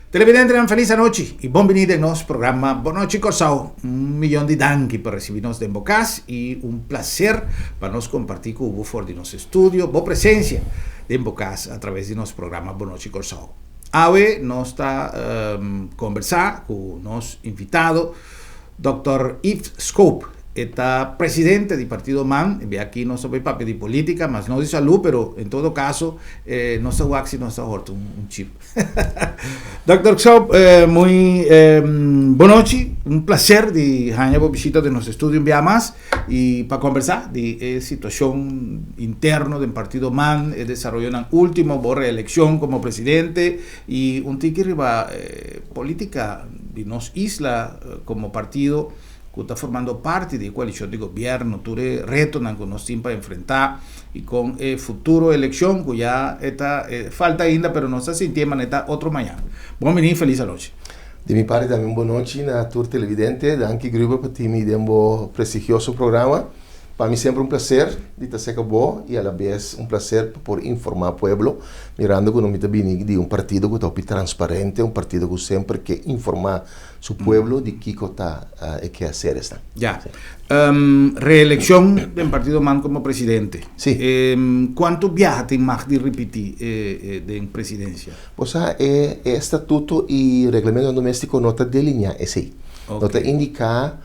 Televidentenan felis anochi y bon bini den nos programa Bon Nochi Kòrsou. Un miyon di danki pa ricibi nos den bo cas y un placer pa nos comparti cu bo for di nos estudio bo presencia den bo cas a traves di nos programa Bon Nochi Kòrsou. Awe nos ta combersa cu nos invitado Dòkter Yves Schoop, e ta presidente di Partido man, e bia aki nos ta bay papia di politica, mas no di salud, pero en todo caso nos ta wak si nos ta horta un chip. Dòkter Schoop, muy bonochi, un placer di haña bo bishita den nos estudio un bia mas y pa combersa di e situacion interno den Partido man, e desaroyonan ultimo, bo reeleccion como presidente y un tiki riba politica di nos isla komo partido ku ta formando parti di e koalishon di gobièrnu, tur e retonan ku nos tin pa enfrentá i kon e futuro elekshon ku ya e ta falta ainda pero nos ta sintié manera ta otro mañan. Bon bini i felis anochi. Di mi parti tambe un bon nochi na tur televidente. Danki Gruber pa tin mi den bo prestigioso programa. Pa mi semper un placer di ta cerca bo y a la bes un placer pa por informa pueblo, mirando cu no mi ta bini di un partido cu ta hopi transparente, un partido cu semper ke informa su pueblo di kico ta e kehaceresnan. Ya. Reeleccion den partido man como presidente. Si. Cuanto biaha tin mag di ripiti den presidencia? Bo sa e estatuto y reglamento domestico no ta delinea esey. No ta indica.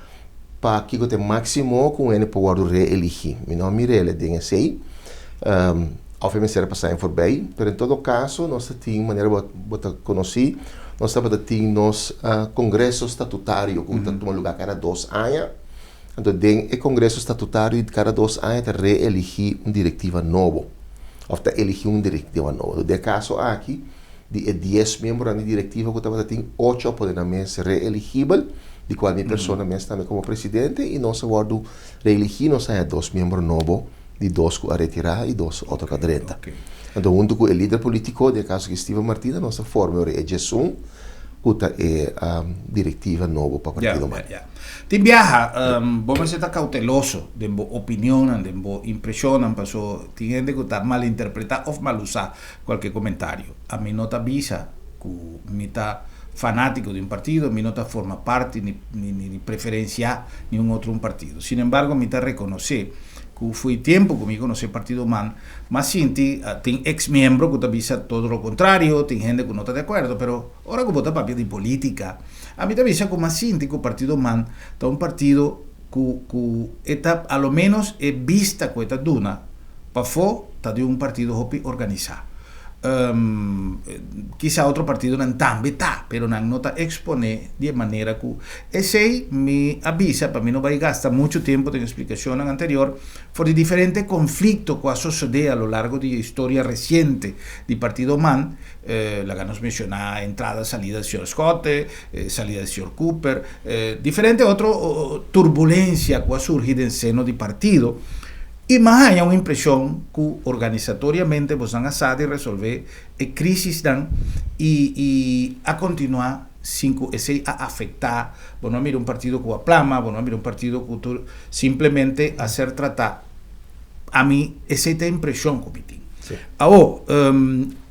Pa kiko ta e máksimo ku un hende por wòrdu reeligí? Mi no a mir'el den esei. Òf e mester a pasá en forbei. Pero en todo kaso nos ta tin, manera bo bo ta konosí, nos tabata tin nos kongreso statutario ku ta tuma lugá kada dos aña. Anto den e kongreso statutario di kada dos aña ta reeligí un direktiva nobo òf ta eligí un direktiva nobo. Den e kaso aki di e dies miembronan di direktiva ku tabata tin, ocho a pone nan mes reeligibel, di kual mi persona mes tambe komo presidente, i nos a wòrdu reeligí, nos a haña dos miembro nobo, di dos ku a retirá i dos otro ku a drenta. Anto huntu ku e lider polítiko, den e kaso aki Steven Martina, nos a forma ora e djesun ku ta e direktiva nobo pa Partido man. Tin biaha, bo mester ta kauteloso den bo opinionnan, den bo impreshonnan, paso tin hende ku ta malinterpretá òf malusá Cualke comentario. Ami no ta bisa cu mi ta fanatico di un partido, mi no ta forma parti ni ni preferencia ni un otro un partido. Sin embargo mi ta reconoce cu fo'i tempo cu mi conoce partido man, m'a sinti tin ex miembro cu ta bisa todo lo contrario, tin hende cu no ta de acuerdo, pero ora cu bo ta papia di politica, ami ta bisa cu m'a sinti cu partido man ta un partido cu cu e ta a lo menos e bista cu e ta duna, Pafó ta di un partido hopi organisá. Kisa otro partidonan tambe ta, pero nan no ta eksponé di e manera ku esei. Mi a bisa pa mi no bai gasta muchu tempu den eksplikashonnan anterior for di diferente konflikto ku a sosodé a lo largo di e historia resiente di Partido man. Laga nos menshoná entrada salida di señor Schotte, salida di señor Cooper, diferente otro turbulensia ku a surgi den seno di partido. I m'a haña un impreshon ku organisatoriamente bosnan a sa di resolvé e krisisnan i i a kontinuá sin ku esei a afektá. Bo no a mira un partido ku a plama, bo no a mira un partido ku tur simplemente a ser tratá. Ami esei ta e impreshon ku mi tin. Awor,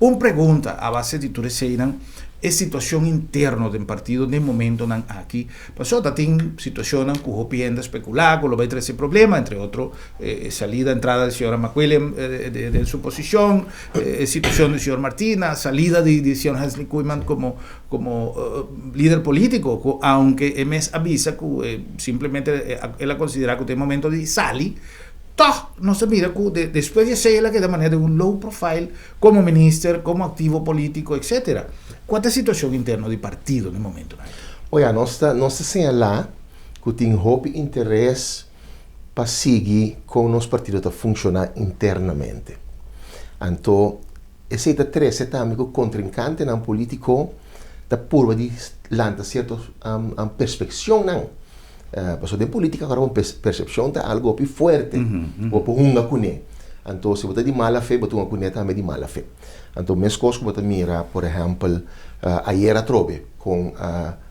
un pregunta a base di tur eseinan, e situashon interno den partido den momentonan aki, Pasobra ta tin situacionnan cu hopi hende a specula cu lo bay trece problema, entre otro e salida, entrada di señora McWilliam den su posicion, e situacion di señor Martina, salida di señor Hensley Koeiman como como lider politico, cu aunke e mes a bisa cu simplemente el a considera cu ta e momento di sali, toch nos a mira cu despues di esey el a keda manera den un low profile como minister, como activo politico, etcetera. Cua ta e situacion interno di partido na e momentonan aki? Oya, nos ta nos ta señalá ku tin hopi interes pa sigui kon nos partido ta funshoná internamente. Anto esei ta trese tambe ku kontrinkantenan polítiko ta purba di lanta sierto perspekshonnan. Pasobra den polítika ora un persepshon ta algu hopi fuerte, bo por hunga kuné. Anto si bo ta di mala fe, bo ta hunga kuné tambe di mala fe. Anto meskos ku bo ta mira, por ehèmpel, ayer atrobe kon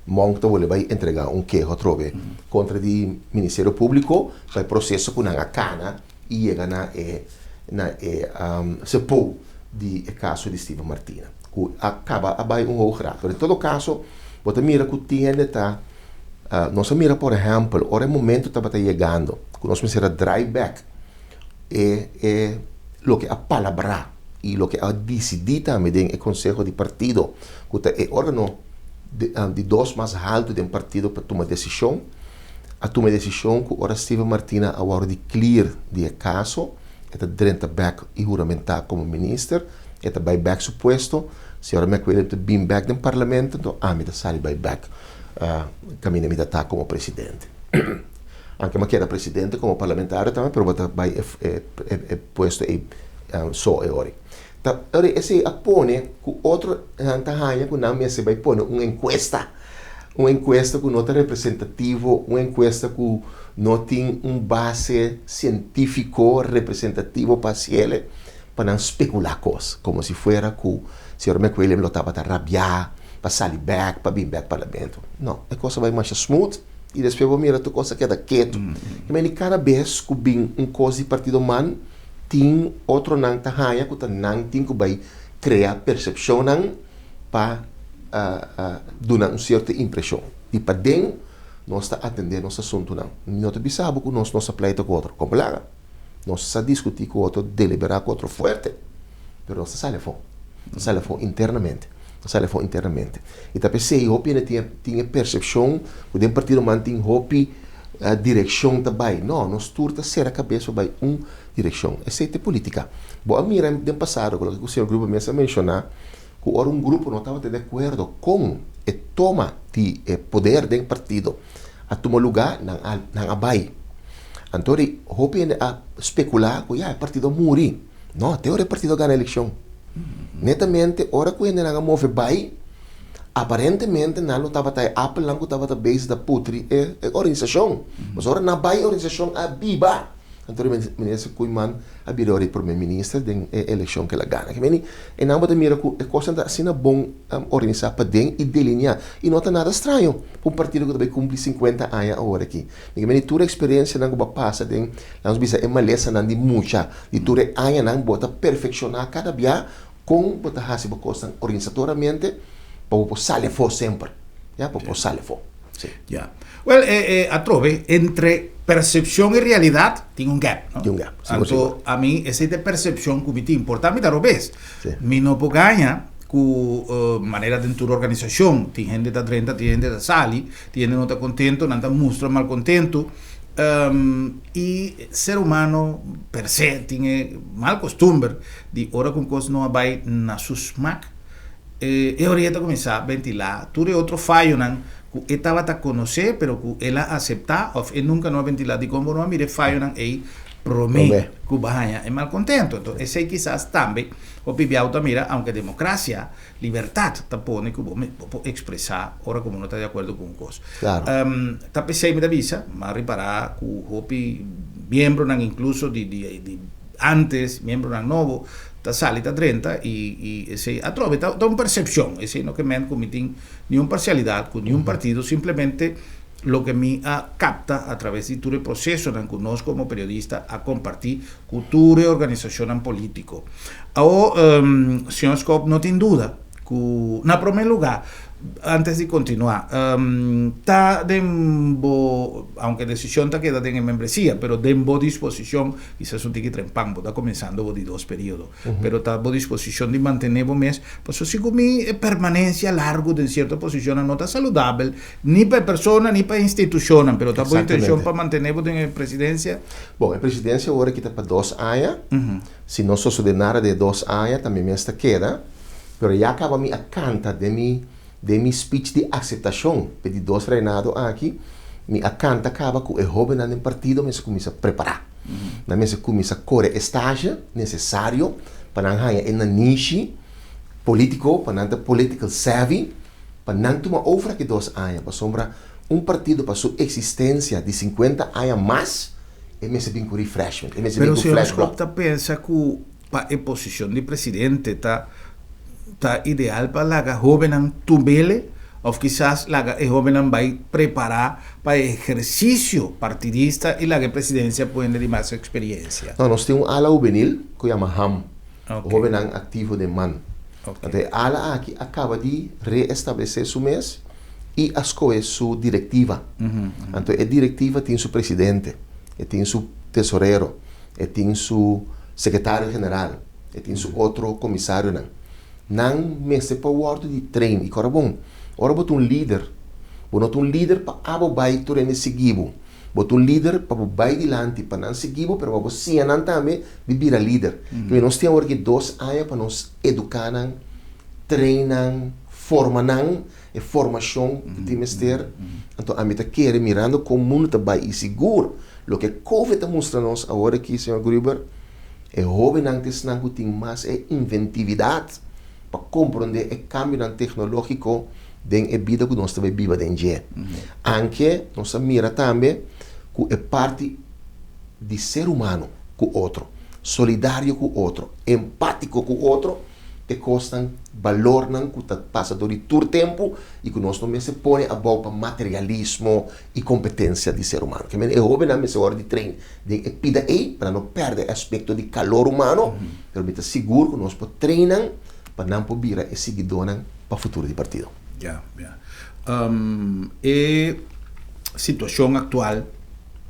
Monk ta wòrdu bai entregá un keho atrobe kontra di Ministerio Públiko pa e proseso ku nan a kana i yega na e na e sepou di e kaso di Steven Martina. ku a kaba a bai un hoge raad. Pero en todo kaso bo ta mira ku tin hende ta nos a mira por ehèmpel ora e momento tabata yegando ku nos mester a drai bèk e e loke a palabrá i loke a disidí tambe den e konseho di partido ku ta e órgano di dos mas haltu den partido pa tuma desishon, a tuma e desishon ku ora Steven Martina a wòrdu di clear di e kaso e ta drenta bèk i huramentá komo minister, e ta bai bèk su puesto, señora McWilliam ta bin bèk den parlamento, anto ami ta sali bai bèk kaminda mi ta ta komo presidente. Anke mi a keda presidente komo parlamentario tambe, pero bo ta bai e puesto ei so e ora ei. Ta ora esei a pone ku otronan ta haña ku nan mester bai pone un enkuesta, un enkuesta ku no ta representativo, un enkuesta ku no tin un base sientífiko representativo pa hasiele, pa nan spekulá kos, komo si fuera ku señor McWilliam lo tabata rabiá pa sali bèk, pa bin bèk parlamento. No, e kos a bai masha smooth i despues bo mira tur kos a keda ketu. I meni kada bes ku bin un kos di partido man, tin otronan ta haña ku ta nan tin ku bai krea persepshonnan pa duna un sierto impreshon. Di paden nos ta atendé nos asuntunan. Mi no ta bisa bo ku nos no sa pleita ku otro. Komo laga? Nos sa diskutí ku otro, deliberá ku otro fuerte, pero nos ta sali afó. Nos ta sali afó internamente. Nos ta sali afó internamente. I ta p'esei hopi hende tin e tin e persepshon ku den partido man tin hopi direkshon ta bai. No, nos tur ta sera kabes pa bai un direkshon. Esei ta e politika. Bo a mira den pasado ku loke ku señor Gruber mes a menshoná, ku ora un grupo no tabata di akuerdo kon e toma di e poder den partido a tuma lugá, nan a nan a bai. Anto di hopi hende a spekulá ku ya e partido a muri. No, te ora e partido a gana elekshon. Netamente ora ku hendenan a move bai, aparentemente nan lo tabata e apelnan ku tabata bezig ta putri e organisashon. Pasobra ora nan a bai e organisashon a biba. Anto minister Koeiman a bira ora e prome minister den e elekshon ku el a gana. Ke meni e nan bo ta mira ku e kosnan ta asina bon organisá paden i delineá. I no ta nada straño pa un partido ku ta bai kumpli sinkuenta aña awor aki. Mi ke meni tur e eksperensianan ku bo a pasa den, laga nos bisa, e malesanan di mucha di tur e añanan bo ta perfekshoná kada bia kon bo ta hasi bo kosnan organisatoramente pa bo por sali afó semper. Ya, pa bo por sali afó. Sí. Ya. Wel, e, e, atrobe, entre persepshon i realidat tin un gap, no? Tin un gap, sigur, Anto, sigur. ami, esei ta e persepshon ku mi tin. Por ta mi ta robes. Sí. Mi no por gaña ku manera den tur organisashon tin hende ta drenta, tin hende ta sali, tin hende no ta kontento, nan ta mustra malkontentu. I ser humano per se tin e mal kostumber di ora ku un kos no a bai na su smak, e ora e ta kuminsá ventilá tur e otro fayonan ku e tabata konosé pero ku el a aseptá òf e nunka no a ventilá. Dikon bo no a mira e fayonan ei promé ku bo a haña e malkontento? Enton esei kisas tambe hopi biahu ta mira, aunke demokrasia, libertat ta pone ku bo bo por ekspresá ora ku bo no ta di akuerdo ku un kos. Ta p'esei mi ta bisa, mi a ripará ku hopi miembronan inkluso di di di antes, miembronan nobo ta sali ta drenta i i esei atrobe ta ta un persepshon, esei no ke men ku mi tin niun parsialidat ku niun partido, simplemente loke mi a kapta a traves di tur e prosesonan ku nos komo periodista a kompartí ku tur e organisashonnan polítiko. Awor, señor Schop no tin duda ku, na promé lugá, antes di kontinuá, ta den bo, aunke desishon ta keda den e membresia, pero den bo disposishon, kisas un tiki trempan, bo ta kuminsando bo di dos periodo, pero ta bo disposishon di mantené bo mes, pasobra sigun mi e permanensia largu den sierto posishonnan no ta saludabel Ni pa e persona ni pa e institushonnan, pero ta bo intenshon pa mantené bo den e presidensia? Bon, e presidensia awor aki ta pa dos aña. Si no sosodé nada den e dos aña, ta mi mes ta keda. Pero ya kaba mi a kanta den mi den mi speech di akseptashon p'e di dos reinado aki, mi a kanta kaba ku e hóbennan den partido mester kuminsá prepará. Nan mester kuminsá kore e stage nesesario pa nan haña e nanishi polítiko, pa nan ta political savvy. Pa nan tuma over aki dos aña, pasobra un partido pa su existencia di 50 aña mas, e mester bin cu refreshment, e mester Pero bin cu señor fresh Schop blood. ta pensa cu pa e posicion di presidente ta ta ideal pa laga hobennan tumele of kisas laga e hobennan bay prepara pa e ehercicio partidista y laga e presidencia por hende di mas experiencia? No, nos tin un ala hubenil cu yama ham, Ok. hobennan activo den man. Anto e ala aki a kaba di reestablesé su mes i a skohe su direktiva. Anto e direktiva tin su presidente, e tin su tesorero, e tin su sekretario general, e tin su otro komisarionan. Nan mester por wòrdu di train. I kòrda bon, ora bo ta un lider, bo no ta un lider pa abo bai tur hende sigui bo. Bo ta un lider pa bo bai dilanti, pa nan sigui bo, pero pa bo siña nan tambe di bira lider. Kibé nos tin awor aki 2 aña pa nos eduká nan, train nan, forma nan, e formashon ku tin mester. Anto ami ta kere mirando kon mundu ta bai i sigur loke COVID ta mustra nos awor aki, señor Gruber, e hóbennan ta esnan ku tin mas e inventividat pa komprondé e kambionan teknológiko den e bida ku nos ta bai biba den dje. Anke nos a mira tambe ku e parti di ser humano ku otro, solidario ku otro, empátiko ku otro, e kosnan, balornan ku ta pasa dor di tur tempu i ku nos no mester pone abou pa materialismo i kompetensia di ser humano. Ke men e hóbennan mester wòrdu di train den e pida ei pa nan no pèrdè e aspekto di kalor humano, pero mi ta sigur ku nos por train nan pa nan por bira e siguidónan pa futuro di partido. Ya, ya. E situashon aktual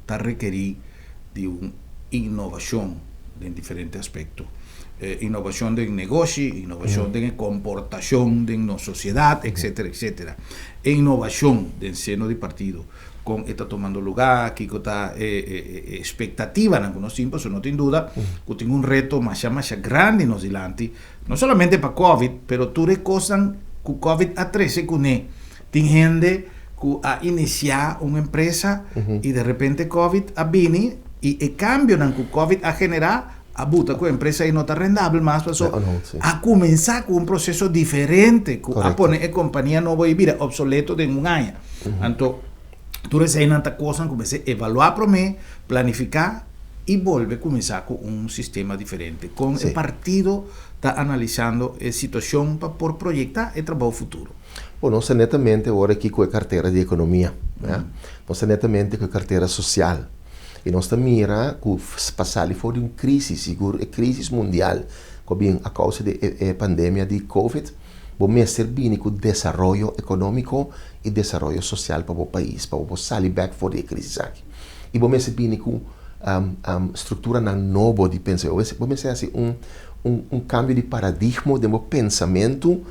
ta rekerí di un innovashon den diferente aspekto. Innovashon den negoshi, innovashon den e komportashon den nos sosiedat, etcetera, etcetera. E innovashon den seno di partido, kon e ta tomando lugá, kiko ta e espektativanan ku nos tin, pasobra no tin duda ku tin un reto masha masha grandi nos dilanti, no solamente pa Covid, pero tur e kosnan ku Covid a trese kuné. Tin hende ku a inisiá un empresa i de repente Covid a bini i e kambionan ku Covid a generá a buta ku e empresa ei no ta rendabel mas paso a kuminsá ku un proseso diferente ku a pone e kompania nobo ei bira opsoleto den un aña. Anto tur eseinan ta kosnan ku mester evaluá promé, planifiká i bolbe kuminsá ku un sistema diferente. Kon e partido ta analisando e situashon pa por proyektá e trabou futuro? Bo, nos ta netamente ora aki ku e kartera di ekonomia, ya. Nos ta netamente ku e kartera sosial. I nos ta mira ku pa sali for di un krísis, sigur e krísis mundial ku a bin a kousa di e pandemia di covid, bo mester bini ku desaroyo ekonómiko i desaroyo sosial pa bo pais, pa bo por sali bèk for di e krísis aki. I bo mester bini ku strukturanan nobo di pensa. Bo mester hasi un un kambio di paradigma den bo pensamentu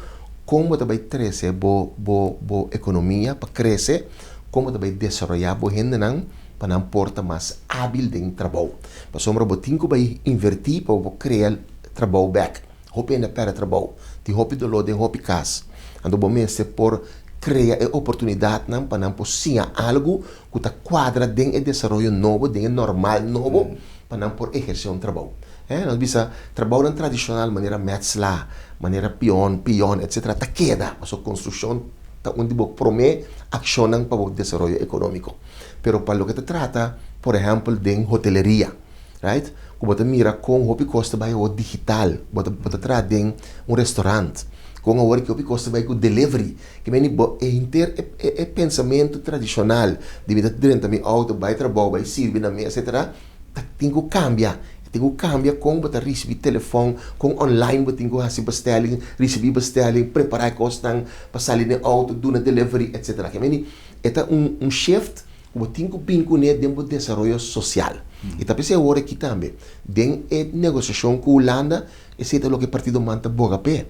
kon bo ta bai trese bo bo bo ekonomia pa krese, kon bo ta bai desaroyá bo hendenan pa nan por ta mas ábil den trabou. Pasobra bo tin ku bai invertí pa bo por krea trabou bèk. Hopi hende a pèrdè trabou, tin hopi doló den hopi kas. Anto bo mester por krea e oportunidatnan pa nan por siña algu ku ta kuadra den e desaroyo nobo, den e normal nobo, pa nan por ehersé un trabou. Nos bisa trabounan tradishonal manera mètslá, manera pion, pion, etsetera ta keda, pasobra konstrukshon ta un di bo promé akshonnan pa bo desaroyo ekonómiko. Pero pa loke ta trata, por ehèmpel, den hoteleria, right, ku bo ta mira kon hopi kos ta bai awor digital, bo ta bo ta traha den un restorant, kon awor ki hopi kos ta bai ku delivery, ke meni bo e henter e e pensamentu tradishonal di mi ta drenta mi outo bai trabou, bai sirbi na mesa, etsetera, ta tin ku kambia. E tin ku kambia kon bo ta risibí telefòn, kon online bo tin ku hasi bestelling, risibí bestelling, prepará e kosnan pa sali den outo, duna delivery, etsetera. Ke meni e ta un un shift ku bo tin ku bin kuné den bo desaroyo sosial. I ta p'esei awor aki tambe, den e negosiashon ku Hulanda, esei ta loke Partido man ta boga p'e.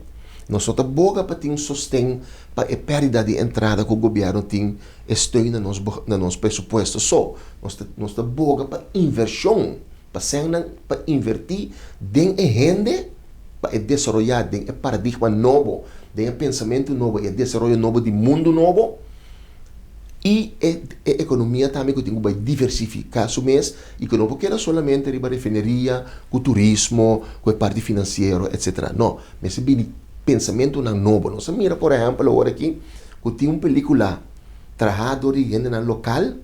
Nos no ta boga pa tin sosten pa e pèrdida di entrada ku gobièrnu tin e steun na nos na nos presupuesto so. Nos ta nos ta boga pa invershon, pa sènnan pa invertí den e hende pa e desaroyá den e paradigma nobo, den e pensamentu nobo, e desaroyo nobo di mundu nobo i e e ekonomia tambe ku tin ku bai diversifiká su mes i ku no por keda solamente riba refineria ku turismo, ku e parti finansiero etsetera. No, mester bini pensamentunan nobo. Nos a mira por ehèmpel awor aki ku tin un pelíkula trahá dor di hendenan lokal,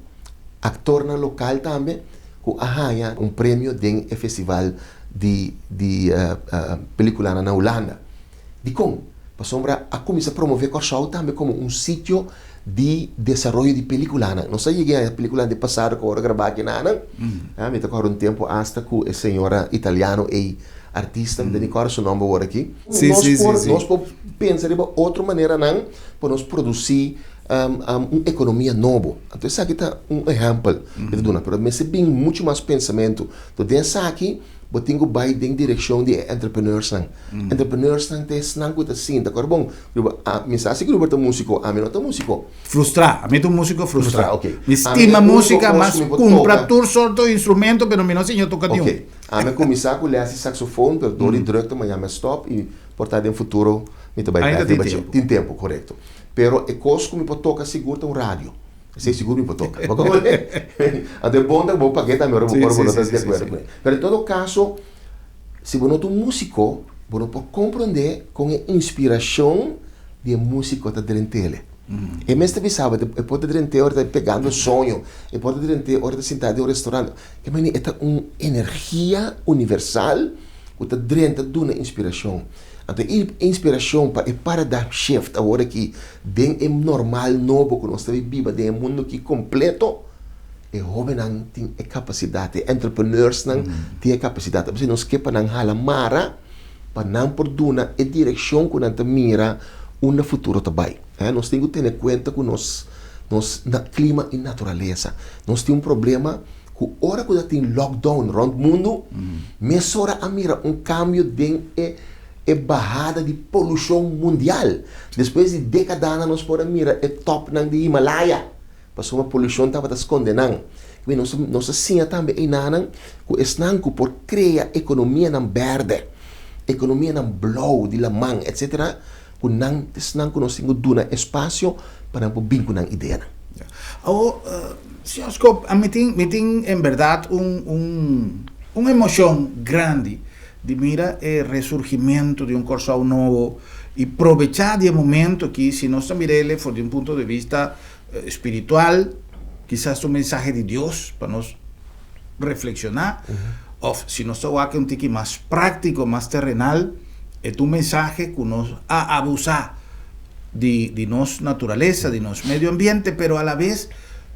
aktornan lokal tambe, ku a haña un premio den e festival di di pelíkulanan na Hulanda. Dikon? Pasobra a kuminsá promové Kòrsou tambe komo un sitio di desaroyo di pelíkulanan. Nos a yega haña pelíkulanan di pasado ku a wòrdu grabá aki nanan. Mi ta kòrda un tempu asta ku e señora italiano ei. artista, mi ta di kòrda su nòmber awor aki. Nos por nos por pensa riba otro maneranan pa nos produsí un ekonomia nobo. Anto esaki ta un ehèmpel ku ta duna, pero mester bin muchu mas pensamentu. Anto den esaki bo tin ku bai den direkshon di e entrepreneursnan. Entrepreneursnan ta esnan ku ta sinta. Kòrda bon, mi sa si ku Ruber ta músiko, ami no ta músiko. Frustrá. Ami ta un músiko frustrá. Frustrá, ok. Mi stima músika, mas kumpra tur sorto instrumento, pero mi no siña toka niun. Ok. Ami a kuminsá ku lès di saksofon, pero dor di drùkte mañana mi a stòp i por ta den futuro mi ta bai Ainda bèk tin riba dje. tempu. Tin tempu, korekto. Pero e kos ku mi por toka sigur ta un radio. Esei sigur mi por toka. Bo kononé? Anto e bon ta ku bo pag'é tambe ora bo ora bo no ta di akuerdo kuné. Pero en todo kaso, si bo no ta un músiko, bo no por komprondé kon e inspirashon di e músiko ta drent'el. E mes ta bisa bo, e por ta drent'é ora ta pegando soño, e por ta drent'é ora ta sintá den un restaurant. Ke manera e ta un energia universal ku ta drenta duna inspirashon. Anto e inspirashon pa e paradigm shift awor aki den e normal nobo ku nos ta biba den e mundu aki kompleto, e hóbennan tin e kapasidat, e entrepreneursnan tin e kapasidat. Apesei nos ke pa nan hala mara pa nan por duna e direkshon ku nan ta mira unda futuro ta bai. Nos tin ku tene kuenta ku nos nos klima i naturalesa. Nos tin un problema ku ora ku ta tin lockdown rònt mundu, mesora a mira un kambio den e e bahada di polushon mundial. Despues di dékadanan nos por a mira e tòpnan di Himalaya, pasobra polushon tabata skonde nan. Nos nos a siña tambe einanan ku esnan ku por krea ekonomianan bèrdè, ekonomianan blou di laman, etsetera, ku nan ta esnan ku nos tin ku duna espasio pa nan por bin ku nan ideanan. Awor, señor Scoop, mi tin mi tin en bèrdat un un un emoshon grandi di mira e resurgimento di un Kòrsou nobo i probechá di e momento aki, si nos ta mir'el for di un punto di vista spiritual, kisas ta un mensahe di Dios pa nos reflekshoná, òf si nos ta wak un tiki mas práktiko, mas terenal, e ta un mensahe ku nos a abusá di di nos naturalesa, di nos medio ambiente, pero alabes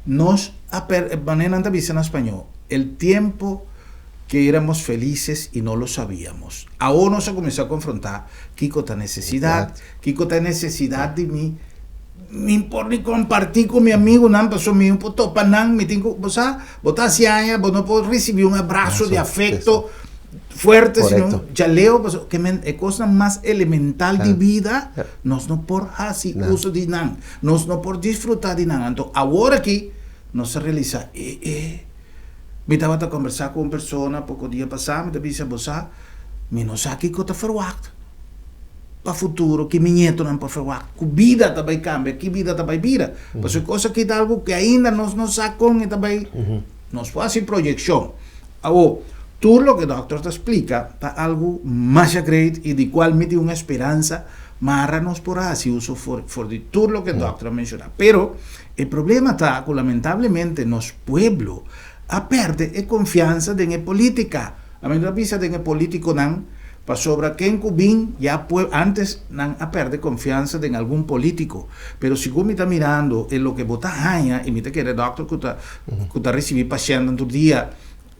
nos a per, manera nan ta bisa na spañó, el tiempo que éramos felices y no lo sabíamos. Awor nos a cuminsa confronta kico ta necesidad, kico ta e necesidad di mi, mi por ni comparti cu mi amigunan pasobra mi no por topa nan, mi tin cu, bo sa, bo ta haci aña, bo no por ricibi un abrazo di afecto fuerte, sino jaleo, pasobra ke men e cosnan mas elemental di bida nos no por haci uso di nan, nos no por disfruta di nan. Anto awor aki nos a realisa e e. Mi tabata kombersá ku un persona poko dia pasá, mi ta bisa, Bo sa, mi no sa kiko ta ferwagt pa futuro, ki mi ñetonan por ferwagt, ku bida ta bai kambia, ki bida ta bai bira. Pasobra e kos aki ta algu ku ainda nos no sa kon e ta bai, nos por hasi proyekshon. Awor, tur loke dòkter ta splika ta algu masha great i di kual mi tin un esperansa, mara nos por hasi uso for di tur loke dòkter a menshoná. Pero E problema ta cu lamentablemente nos pueblo a perde e confiansa den e politica. Ami no ta bisa den e politiconan pasobra ken cu bin ya pue antes nan a perde confiansa den algun politico. Pero segun mi ta mirando e loke bo ta haña y mi ta kere dokter cu ta cu ta ricibi pacientnan tur dia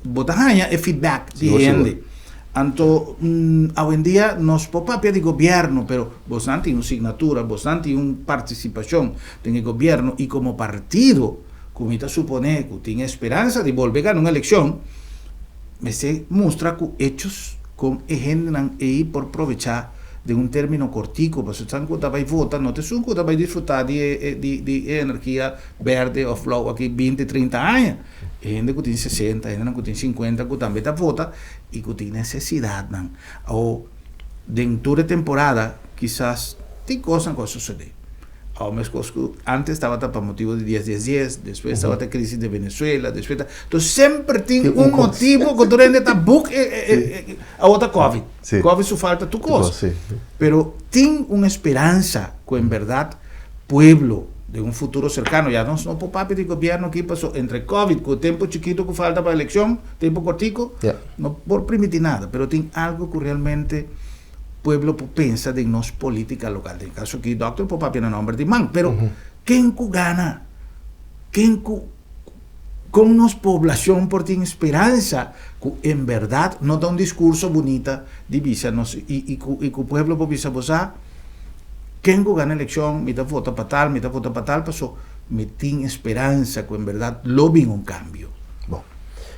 Bo ta haña e feedback di hende. Anto awendia nos por papia di gobierno, pero bosnan tin un signatura, bosnan tin un participacion den e gobierno y como partido cu mi ta supone cu tin e speransa di bolbe gana un eleccion, mester mustra cu hechos con e hendenan ey por probecha den un termino cortico, pasobra esnan cu ta bay vota no ta esun cu ta bay disfruta di e di e energia berde of blauw aki binti, trinta aña. E hende ku tin sesenta, hendenan ku tin sinkuenta ku tambe ta vota i ku tin nesesidatnan. Awor, den tur e temporada kisas tin kosnan ku a sosodé. Awor meskos ku ántes tabata pa motibu di dies dies dies, despues tabata e krisis di Venezuela, despues ta, entonces semper tin un motibu ku tur hende ta buk e e awor ta covid. Covid su falta tur kos. Pero tin un esperansa ku en bèrdat pueblo den un futuro cercano, ya nos no por papia di gobierno aki paso entre covid cu tempo chikito cu falta pa eleccion, tempo cortico, no por primiti nada, pero tin algo cu realmente pueblo por pensa den nos politica local, den caso aki dokter por papia na nomber di man, pero ken cu gana, ken cu. Kon nos poblashon por tin speransa ku en bèrdat no ta un diskurso bunita di bisa nos i i ku i ku pueblo por bisa bo sa ken ku gana elekshon mi ta vota pa tal mi ta vota pa tal paso mi tin e speransa ku en bèrdat lo bin un kambio. Bon,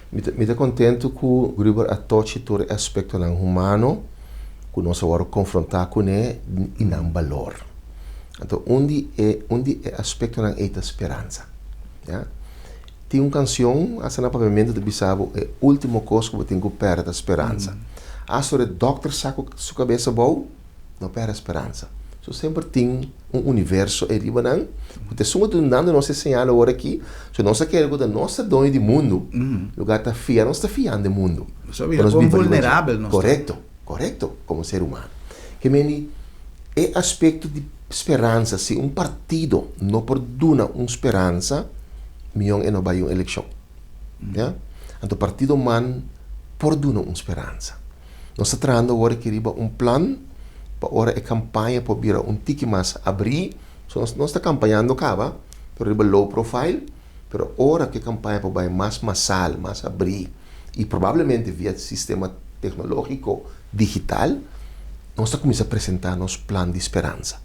mi ta mi ta kontentu ku Gruber a tochi tur e aspektonan humano ku nos a wòrdu konfrontá kuné i nan balor. Anto un di e un di e aspektonan ei ta speransa. Ya. Tin un kansion, hasta na papiamentu ta bisa bo e último kos ku bo tin ku pèrdè ta speransa. Hasta ora e dòkter sa ku su kabes abou, no pèrdè speransa. So semper tin un universo ei riba nan ku ta esun ku ta dundando nos e señal awor aki. So nos a kere ku ta nos ta doño di mundu, lugar ta fia nos ta fiando e mundu. Nos a bira kon vulnerabel nos ta. Korekto, korekto, komo ser humano. Ke meni E aspekto di speransa, si un partido no por duna un speransa, mion e no bai un elekshon. Ya? Anto partido man por duna un speransa. Nos ta trahando awor aki riba un plan pa ora e kampaña por bira un tiki mas abrí. So nos nos ta kampañando kaba, pero riba low profile, pero ora ku e kampaña por bai mas masal, mas abrí i probablemente via sistema teknológiko, digital, nos ta kuminsá presentá nos plan di speransa.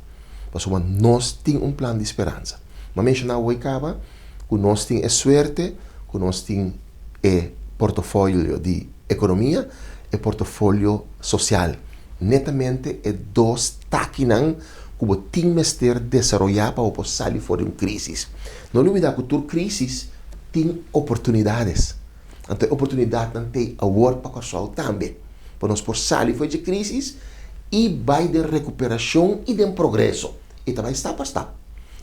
Pasobra nos tin un plan di speransa. Mi a menshoná awor kaba ku nos tin e suerte ku nos tin e portofolio di ekonomia, e portofolio sosial. Netamente e dos takinan ku bo tin mester desaroyá pa bo por sali for di un krísis. No lubidá ku tur krísis tin oportunidades. Anto e oportunidatnan t'ei awor pa Kòrsou tambe, pa nos por sali for dje krísis i bai den rekuperashon i den progreso. E ta bai stap pa stap.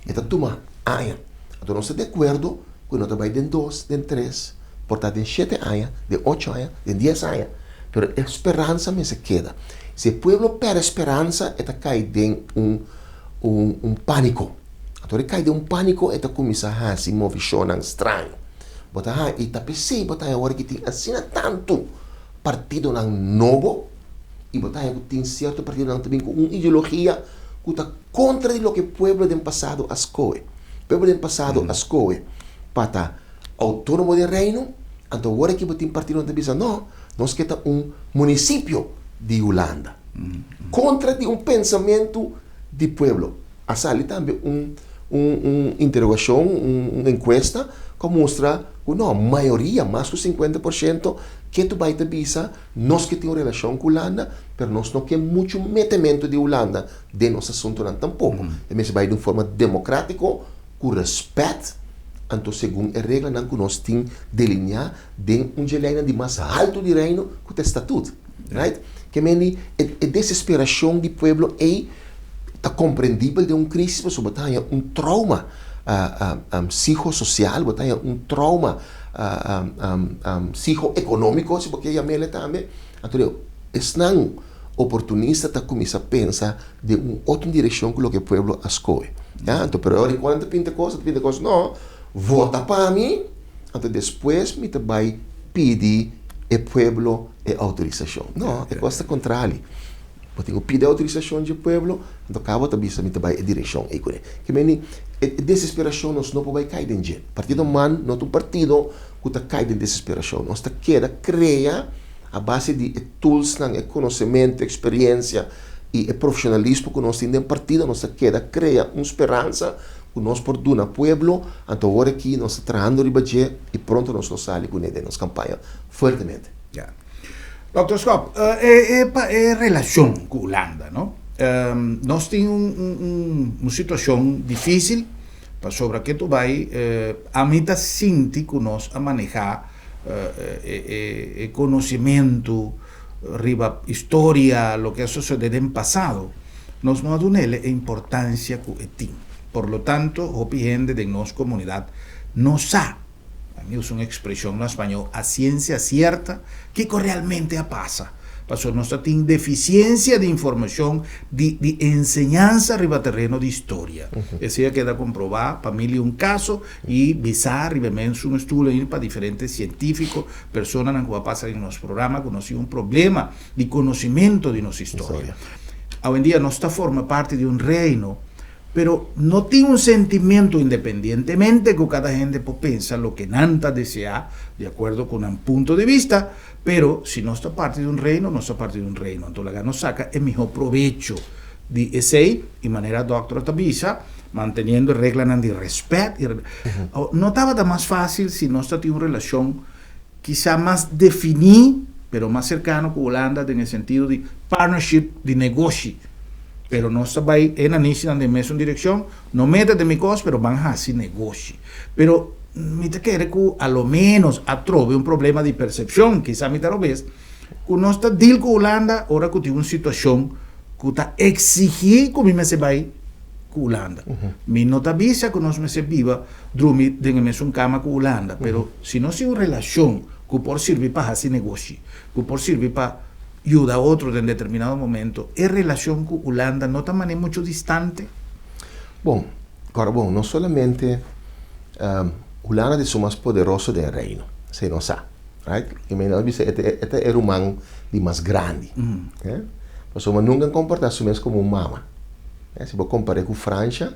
E ta tuma aña. Anto nos ta di akuerdo ku e no ta bai den dos, den tres, por ta den shete aña, den ocho aña, den dies aña. Pero e speransa mester keda. Si e pueblo pèrdè speransa e ta kai den un un un pániko. Anto ora e kai den un pániko e ta kuminsá hasi movishonnan straño. Bo ta haña, i ta p'esei bo ta haña awor ki tin asina tantu partidonan nobo, i bo ta haña ku tin sierto partidonan ta bin ku un ideologia ku ta kontra di loke pueblo den pasado a skohe. Pueblo den pasado a skohe pa ta outónomo den Reino, anto awor aki bo tin partidonan ta bisa no, nos ke ta un munisipio di Hulanda. Kontra di un pensamentu di pueblo. A sali tambe un un interogashon, un enkuesta ku a mustra ku no, mayoria, mas ku 50%, ke tu bai ta bisa nos ke tin un relashon ku Hulanda, pero nos no ke muchu metementu di Hulanda den nos asuntunan tampoko. E mester bai di un forma demokratiko, ku rèspèt, anto segun e reglanan ku nos tin delineá den un dje leinan di mas haltu di Reino, ku ta e Statut. Right? Ke men di e desesperashon di pueblo ei ta komprendibel den un krisis pasobra bo ta haña un trauma psihososial, bo ta haña un trauma psihoekonómiko, si bo ke yam'el tambe. Anto esnan oportunista ta kuminsá pensa den un otro direkshon ku loke pueblo a skohe. Ya, anto pero ora ku nan ta pinta kos, nan ta pinta kos, no, vota pa mi, anto despues mi ta bai pidi e pueblo e outorisashon. No, e kos ta kontrali. Bo tin ku pidi outorisashon dje pueblo, anto kaba bo ta bisa mi ta bai e direkshon ei kuné. Ke meni e desesperashon nos no por bai kai den dje. Partido man no ta un partido ku ta kai den desesperashon. Nos ta keda krea a base di e toolsnan, e konosementu, e eksperiensia i e profeshonalismo ku nos tin den partido, nos ta keda krea un speransa ku nos por duna pueblo. Anto awor aki nos ta trahando riba dje i pronto nos lo sali kuné den nos kampaña fuertemente. Dòkter Schop, e pa e relashon ku Hulanda, no? Nos tin un un situashon difísil pasobra ke tu bai ami ta sinti ku nos a manehá e e konosimentu riba historia loke a sosodé den pasado, nos no a dun'el e importansia ku e tin. Por lo tanto hopi hende den nos komunidat no sa. A mi usa un expresion na spañol, a ciencia cierta, kico realmente a pasa. Pasobra nos ta tin deficiencia di informacion, di di enseñansa riba tereno di historia. Esey a keda comproba pa mil y un caso y bisa riba e mesun stoel ain pa diferente cientifico, personanan cu a pasa den nos programa cu nos tin un problema di conocimento di nos historia. Awendia nos ta forma parti di un reino. Pero no tin un sentimiento independientemente ku kada hende por pensa loke nan ta deseá di akuerdo ku nan punto di vista, pero si nos ta parti di un reino, nos ta parti di un reino. Anto laga nos saka e mihó probecho di esei i manera dòkter ta bisa, manteniendo e reglanan di rèspèt i No tabata mas fásil si nos ta tin un relashon kisá mas definí, pero mas serkano ku Hulanda den e sentido di partnership di negoshi. Pero nos ta bai e nanishinan den mesun direkshon, no meta den mi kos, pero ban hasi negoshi. Pero mi ta kere ku a lo ménos a trobe un problema di persepshon, kisá mi ta robes, ku nos ta deal ku Hulanda ora ku tin un situashon ku ta eksigí ku mi mester bai ku Hulanda. Mi no ta bisa ku nos mester biba drumi den e mesun kama ku Hulanda, pero si nos tin un relashon ku por sirbi pa hasi negoshi, ku por sirbi pa yuda otro den determinado momento, e relashon ku Hulanda no ta manera muchu distante? Bon, kòrda bon, no solamente Hulanda ta esun mas poderoso den Reino, esei nos sa, right? I mi a bisa e ta e ruman di mas grandi, pasobra nunka a komportá su mes komo un mama. Si bo kompar'é ku Fransha,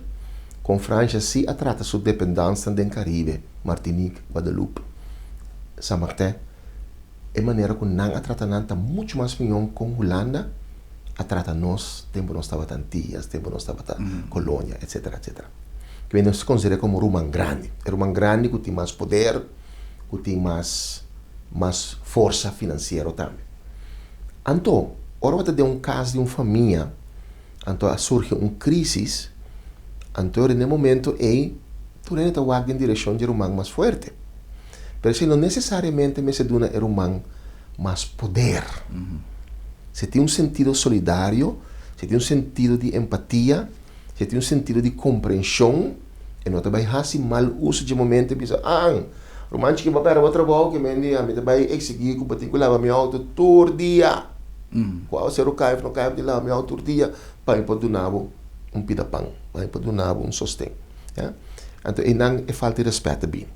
kon Fransha sí a trata su dependansnan den Karibe, Martinique, Guadeloupe, San Martin, e manera ku nan a trata nan ta muchu mas mihó kon Hulanda a trata nos tempu nos tabata Antillas, tempu nos tabata kolonia, etsetera, etsetera. Ke nos konsider'é komo ruman grandi, e ruman grandi ku tin mas poder, ku tin mas mas forsa finansiero tambe. Anto, ora bo ta den un kas di un famia, Anto a surgi un crisis, anto den e momento ey tur hende ta wak den direccion di e ruman mas fuerte. Pero esey no necesariamente mester duna e ruman mas poder. Si tin un sentido solidario, si tin un sentido di empatia, si tin un sentido di comprension, e no ta bay haci mal uso dje momento y bisa, ah, ruman chiki bo a perde bo trabou ke men di ami ta bay exigi cu bo tin cu laba mi auto tur dia. Cu awaceru cay of no cay, bo tin laba mi auto tur dia pa mi por duna bo un pida pan, pa mi por duna bo un sosten. Ya. Anto eynan e falta di respet ta bini.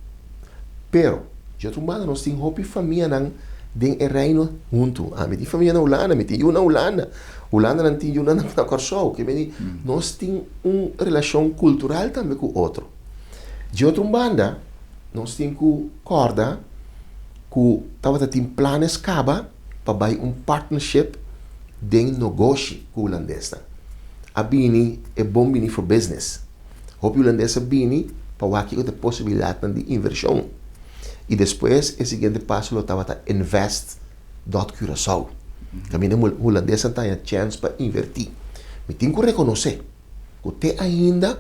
Pero, di otro banda nos tin hopi famianan den e reino huntu. Ami tin famia na Hulanda, mi tin yu na Hulanda. Hulandanan tin yunan na Kòrsou. Ke meni nos tin un relashon kultural tambe ku otro. Di otro un banda, nos tin ku kòrda ku tabata tin planes kaba pa bai un partnership den nogoshi ku hulandesnan. A bini e bon bini for business. Hopi hulandes a bini pa wak kiko ta e posibilidatnan di invershon. I despues e siguiente paso lo tabata invest dot Curaçao. Kaminda hulandesnan ta haña chèns pa invertí. Mi tin ku rekonosé ku te ainda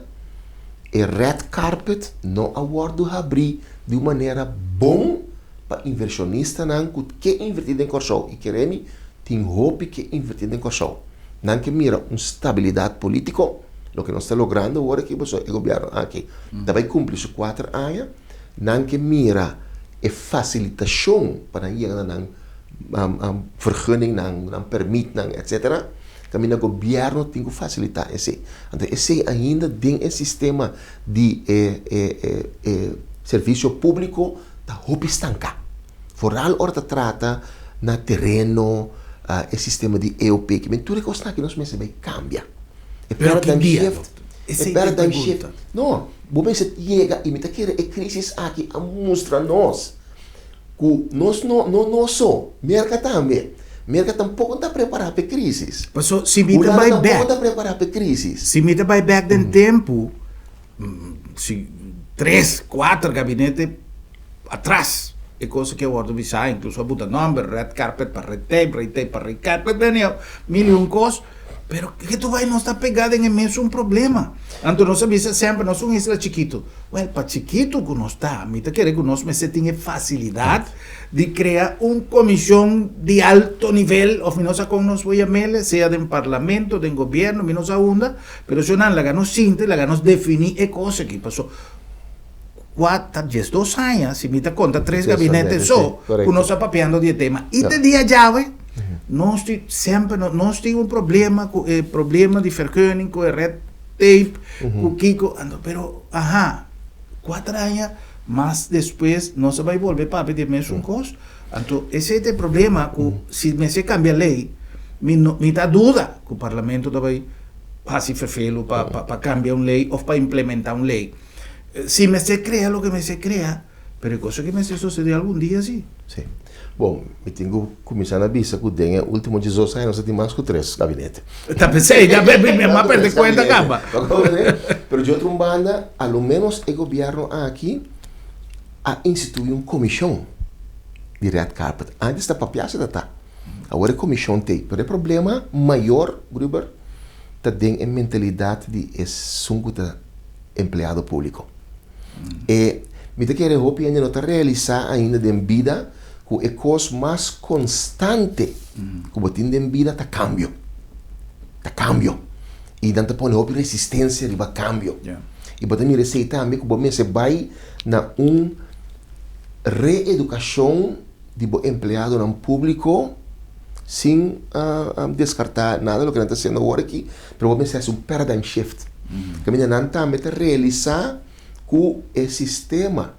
e red carpet no a wòrdu habrí di un manera bon pa invershonistanan ku ke invertí den Kòrsou. I kere mi, tin hopi ke invertí den Kòrsou. Nan ke mira un stabilidat polítiko, loke nos ta logrando awor aki pasobra e gobièrnu aki ta bai kumpli su kuater aña. Nan ke mira e fasilitashon pa nan yega na nan vergunningnan, nan permitnan, etsetera. Kaminda gobièrnu tin ku fasilitá esei. Anto esei ainda den e sistema di e e servisio públiko ta hopi stanká. Foral ora ta trata na tereno, e sistema di EOP, ki men tur e kosnan aki nos mester bai kambia. E paradigm shift, e paradigm shift, no, bo mester yega i mi ta kere e crisis aki a mustra nos ku nos no, no nos so, Merka tambe. Merka tampoko ta prepara pa e crisis. Paso si mi ta bai bek. Hulanda tampoko ta prepara pa e crisis. Si mi ta bai bek den tempu, si tres, kuater gabinete atras e kos aki a wòrdu bisá, inkluso a buta nòmber, red carpet pa red tape, red tape pa red carpet, anyhow, mil i un kos. Pero ke tu bai nos ta pegá den e mesun problema. Anto nos a bisa semper nos un isla chikitu. Wèl, pa chikitu ku nos ta, mi ta kere ku nos mester tin e fasilidat di krea un komishon di alto nivel òf mi no sa kon nos por yam'el, sea den parlamento, den gobièrnu, mi no sa unda, pero shonnan laga nos sinta i laga nos definí e kos aki. Paso kua ta diesdos aña, si mi ta konta tres gabinete so, ku nos ta papiando di e tema. I te dia djawe, nos tin semper, nos tin un problema ku e problema di vergunning, ku e red tape, ku kiko, anto pero aha, kuater aña mas despues nos a bai bolbe papia di e mesun kos. Anto esei ta e problema ku si mester kambia lei, mi no, mi ta duda ku parlamento ta bai. hasi ferfelu pa pa kambia un lei òf pa implementá un lei. Si mester krea loke mester krea, pero e kos aki mester sosodé algun dia si. Si. Bon, mi tin ku kuminsá na bisa ku den e último diesdos aña nos a tin mas ku tres gabinete. Ta p'esei, ya mi a pèrdè kuenta kaba. Pero di otro un banda, a lo ménos e gobièrnu aki a instituí un komishon di red carpet. Antes ta papia si ta ta. Awor e komishon t'ei. Pero e problema mayor, Gruber, ta den e mentalidat di esun ku ta empleado públiko. E mi ta kere hopi hende no ta realisá ainda den bida ku e kos mas konstante ku bo tin den bida ta kambio. Ta kambio. I nan ta pone hopi resistensia riba kambio. I bo ta mira esei tambe ku bo mester bai na un reedukashon di bo empleadonan públiko sin deskartá nada loke nan ta hasiendo awor aki, pero bo mester hasi un paradigm shift. Kaminda nan tambe ta realisá ku e sistema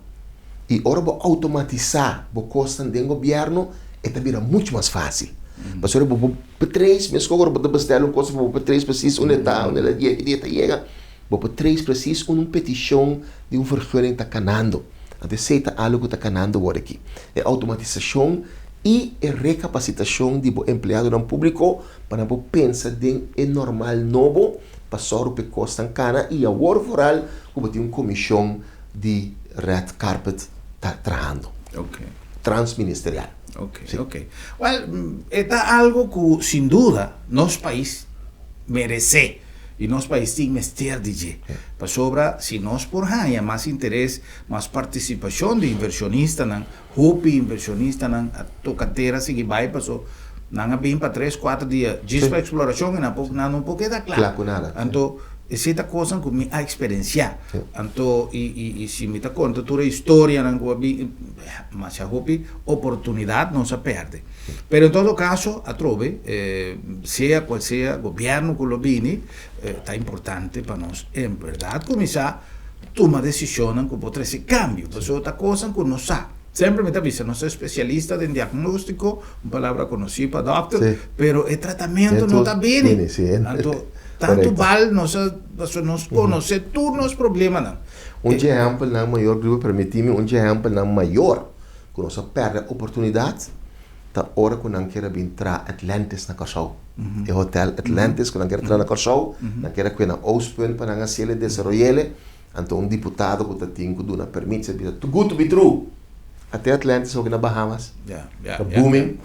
i ora bo outomatisá bo kosnan den gobièrnu e ta bira muchu mas fásil. Pasobra bo por trace meskos ora bo ta bestèl un kos bo por trace presis unda e ta, unda el a yega, ki dia e ta yega. Bo por trace presis unda un petishon di un vergunning ta kanando. Anto esei ta algu ku ta kanando awor aki. E outomatisashon i e rekapasitashon di bo empleadonan públiko pa nan por pensa den e normal nobo pa sòru pa e kosnan kana i awor vooral ku bo tin un komishon di red carpet ta trahando. Transministerial. Ok, ok. Wèl, e ta algu ku sin duda nos pais meresé. I nos pais tin mester di dje. Pasobra si nos por haña mas interes, mas partisipashon di invershonistanan, hopi invershonistanan a toka tera sigui bai paso nan a bin pa tres, kuater dia djis pa eksplorashon i nan por nan no por keda kla. Kla ku nada. Anto esei ta kosnan ku mi a eksperensiá. Anto i i i si mi ta konta tur e historianan ku a bin, masha hopi oportunidat nos a pèrdè. Pero en todo caso, atrobe, sea cual sea gobierno cu lo bini, ta importante pa nos en berdad cuminsa tuma decisionnan cu por trece cambio, pasobra ta cosnan cu nos sa. Semper mi ta bisa, nos ta especialista den diagnostico, un palabra conoci pa dokter, pero e tratamento no ta bini. Anto, tanto bal nos a, pasobra nos conoce tur nos problemanan. Un dje ehempelnan mayor, Gruber, permiti mi, un dje ehempelnan mayor Ku nos a pèrdè oportunidat ta ora ku nan kier a bin traha Atlantis na Kòrsou. E hotèl Atlantis ku nan kier a traha na Kòrsou, nan kier a kue na Oostpunt pa nan hasiel e desaroyel. Anto un diputado ku ta tin ku duna permit a bisa, Too good to be true! Ate Atlantis hopi na Bahamas ta booming.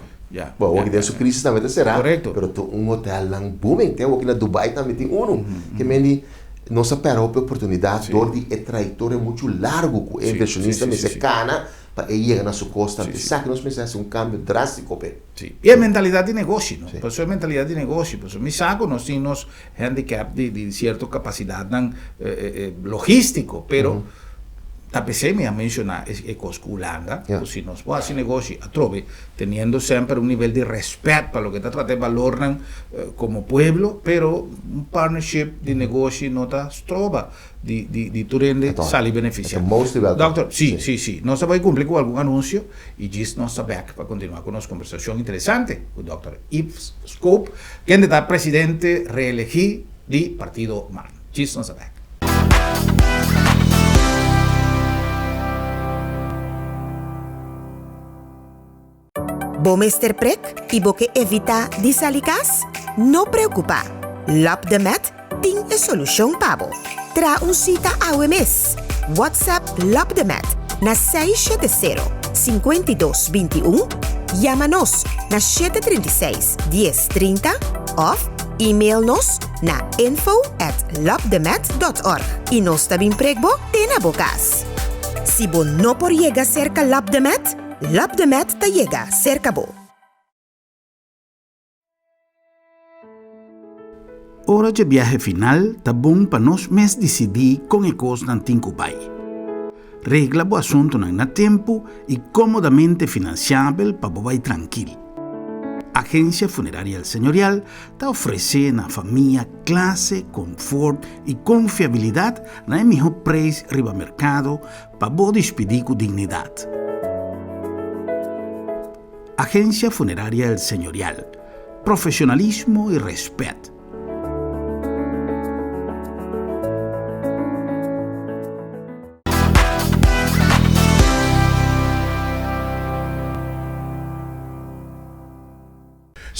Bon, awoki den su krisis tambe ta será, pero ta un hotèlnan booming. Te awoki na Dubai tambe tin unu. Ke men di nos a pèrdè hopi oportunidat dor di e trayektoria muchu largu ku e invershonista mester kana pa e yega na su kos tambe. Esaki nos mester hasi un kambio drástiko p'e. Sí. I e mentalidat di negoshi, no? Pasobra e mentalidat di negoshi, pasobra mi sa ku nos tin nos handicap di di sierto kapasidatnan logístiko, pero ta p'esei mi a menshoná e kos ku Hulanda, ku si nos por hasi negoshi atrobe teniendo semper un nivel di rèspèt pa loke ta trata e balornan komo pueblo, pero un partnership di negoshi no ta stroba di di di tur hende sali benefisiá. Dòkter, sí, sí, sí. Nos ta bai kumpli ku algun anunsio i djis nos ta bèk pa kontinuá ku nos kombersashon interesante ku dòkter Yves Schoop, kende ta presidente reelegí di Partido man. Djis nos ta bèk. Bo mester prek i bo ke evitá di sali kas? No preokupá! Lap de Met tin e solushon pa bo. Traha un sita awe mes! WhatsApp Lap de Met na 670 52 21, yama nos na 736 10 30 òf email nos na info at lapdemet dot org i nos ta bin prek bo te na bo kas. Si bo no por yega serka Lap de Met, Lap de Met ta yega serka bo. Ora dje biahe final ta bon pa nos mes disidí kon e kosnan tin ku bai. Regla bo asuntunan na tempu i kómodamente finansiabel pa bo bai trankil. Agensia Funeraria El Señorial ta ofresé na famia klase, konfort i konfiabilidat na e mihó preis riba merkado Pa bo dispidí ku dignidat. Agencia Funeraria El Señorial, Profesionalismo y respet.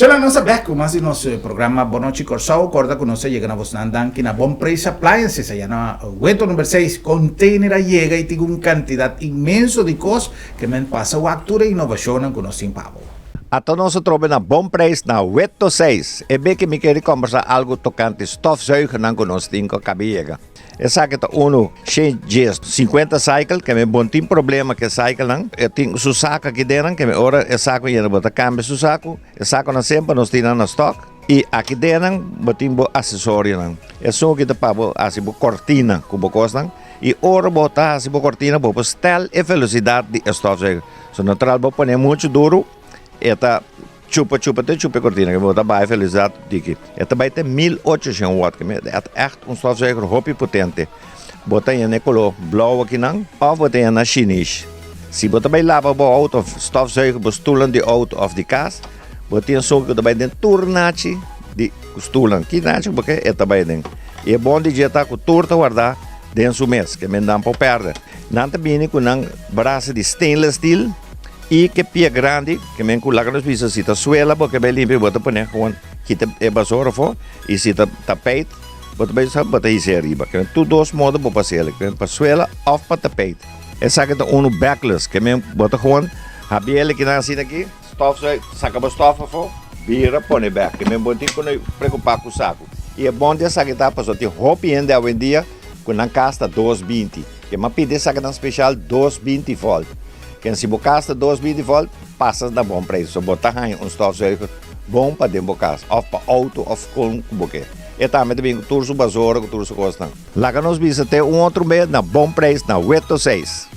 Shela nos a bek ku mas di nos programa Bon Nochi Kòrsou. Kòrda ku nos a yega na bosnan danki na Bon Preis Appliances aya na Weto number seis. Container a yega i tin un kantidat inmenso di kos ke men pasa wak tur e inovashonnan ku nos tin pa bo. Ata nos a trobe na Bon Preis na Weto seis. E beki mi kere kòmbersá algu tokante stofzuigernan ku nos tin ku a kaba yega. Esaki ta unu 110 50 cycle ke mi bon tin problema ke cycle nan e tin su saco aki den ke mi ora e saco yena bo ta cambia su saco e saco nan semper nos tin nan na stock y aki den nan bo tin bo accesorio nan esun aki ta pa bo haci bo cortina cu bo cos nan y ora bo ta haci bo cortina bo por stel e velocidad di e stofzuiger so natural bo pone mucho duro e ta Chupa chupa te chupa e cortina ke bo ta bai felicidat diki e ta bai te 1800 watt ke e ta echt un stofzuiger hopi potente bo ta yena e color blauw akinan of bo ta yena shinish si bo ta bai laba bo auto of stofzuiger bo stoelnan di auto of di cas bo tin esun ku ta bai den tur nachi di stoelnan ki nachi ku bo ke e ta bai den y e bon di dje ta ku tur ta warda den su mes ke men nan por perde nan ta bini ku nan brasa di stainless steel. I ke pia grandi, ke men ku laga nos bisa si ta suela bo ke bai limpia bo ta pone gewoon kita e basura afo i si ta tapijt bo ta bai sa bo ta hisa ariba. Ke men tur dos modo bo por hasi ke men pa suela of pa tapijt. Esaki ta unu backless ke men bo ta gewoon habia el kinan asina aki stof saka bo stof afo bira pone bek ke men bo tin ku preokupa ku saku. I e bon di esaki ta pasobra tin hopi hende awendia ku nan kas ta 220 ke men a pidi esakinan special 220 volt. Ken si bo kas ta 220 volt, pasa na bon preis. So bo ta haña un stofzuiger bon pa den bo kas, òf pa outo òf kon ku bo ke. E tambe ta bin ku tur su basora, ku tur su kosnan. Laga nos bisa te un otro bes na bon preis na Weto seis.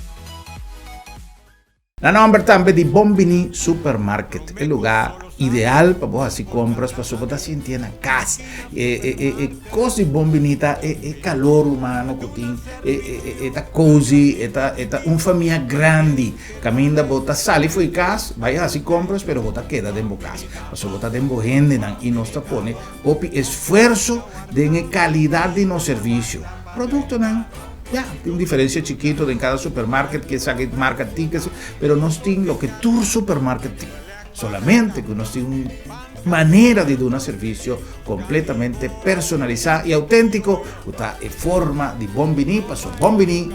Na nòmber tambe di Bon Bini Supermarket, e lugá ideal pa bo hasi kompras pasobra bo ta sintié na kas. E e e e kos di Bon Bini ta e e kalor humano ku tin, e e e e ta kozi, e ta e ta un famia grandi kaminda bo ta sali for di kas bai hasi kompras pero bo ta keda den bo kas pasobra bo ta den bo hendenan i nos ta pone hopi esfuerso den e kalidat di nos servisio. Produktonan. Ya, tin un diferencia chikito den cada supermarket ke esaki marca tin ke pero nos tin loke tur supermarket tin. Solamente ku nos tin un manera di duna servicio completamente personalisa y autentico ku ta e forma di Bon Bini paso Bon Bini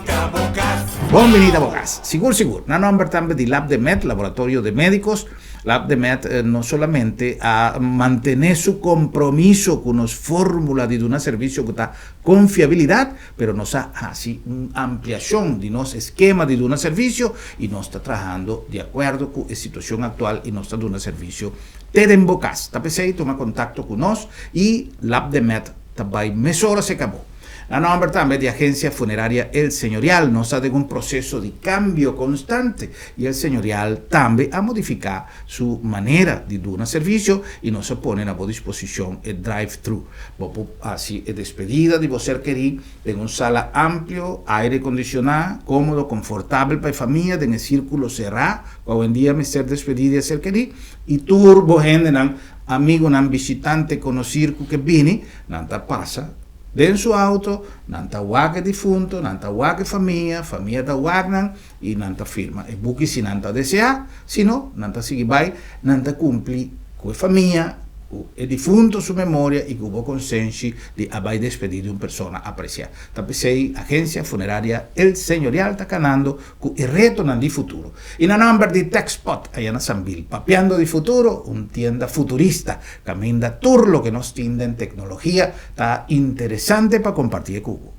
Bon Bini ta bo cas. Sigur sigur. Na nomber tambe di Lab de Med, Laboratorio de Medicos, Lab de Med no solamente a mantene su compromiso ku nos formula di duna servicio ku ta Confiabilidad, pero nos a haci un ampliacion di nos eskema di duna servicio y nos ta trahando di acuerdo cu e situacion actual y nos ta duna servicio te den bo cas. Ta p'esey tuma contacto cu nos y Labdemed ta bay mesora seca bo. Na nomber tambe di Agencia Funeraria El Señorial nos ta den un proceso di cambio constante y El Señorial tambe a modifica su manera di duna servisio i nos a pone na bo disposishon e drive-thru. Bo por hasi e despedida di bo ser kerí den un sala amplio, aire kondishoná, kómodo, konfortabel pa e famia den e sírkulo será ku awendia mester despedí di e ser kerí i tur bo hendenan, amigunan, bishitante, konosir ku ke bini, nan ta pasa den su auto, nan ta wak e difunto, nan ta wak e famia, famia ta wak nan. I nan ta firma e buki si nan ta deseá, si no, nan ta sigui bai, nan ta kumpli ku e famia, ku e difunto su memoria i ku bo konsenshi di a bai despedí di un persona apresiá. Ta p'esei Agencia Funeraria El Señorial ta kanando ku e retonan di futuro. I na nòmber di Techspot aya na Sambil, Papiando di Futuro, un tienda futurista kaminda tur loke nos tin den teknologia ta interesante pa kompartié ku bo.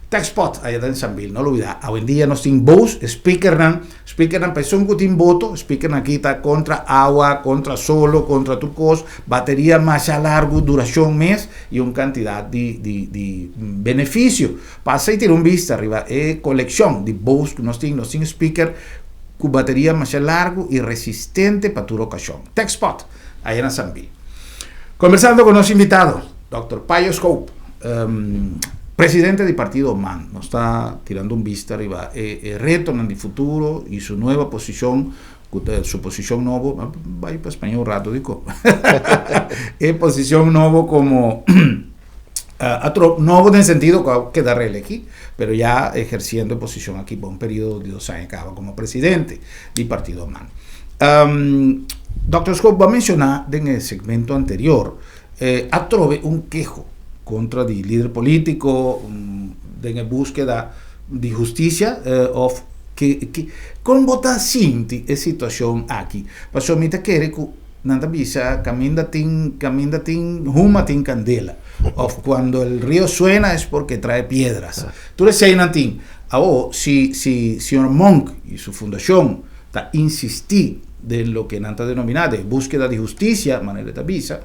Techspot aya den Sambil, no lubida awendia nos tin bos, speakernan, speakernan pa esun ku tin boto, speakernan aki ta kontra awa, kontra solo, kontra tur kos, bateria masha largu, durashon mes i un kantidat di di di benefisio. Pasa i tira un bista riba e kolekshon di bos ku nos tin, nos tin speaker ku bateria masha largu i resistente pa tur okashon. Techspot aya na Sambil. Kombersando ku nos invitado, Dòkter Payo Schoop, presidente di partido man. Nos ta tirando un bista riba e e retonan di futuro i su nueva posishon, ku ta su posishon nobo, a bai pa spañó un rato diko, e posishon nobo komo atro nobo den sentido ku a keda reelegí, pero ya ehersiendo e posishon aki pa un periodo di dos aña kaba komo presidente di partido man. Dòkter Schoop, bo a menshoná den e segmento anterior atrobe un keho kontra di lider polítiko den e búskeda di hustisia òf ke ke kon bo ta sinti e situashon aki? Pasobra mi ta kere ku nan ta bisa kaminda tin kaminda tin huma tin kandela òf kuando el rio suena es porque trae piedras. Tur eseinan tin. Awor si si señor Monk i su fundashon ta insistí den loke nan ta denominá de búskeda di hustisia, manera e ta bisa,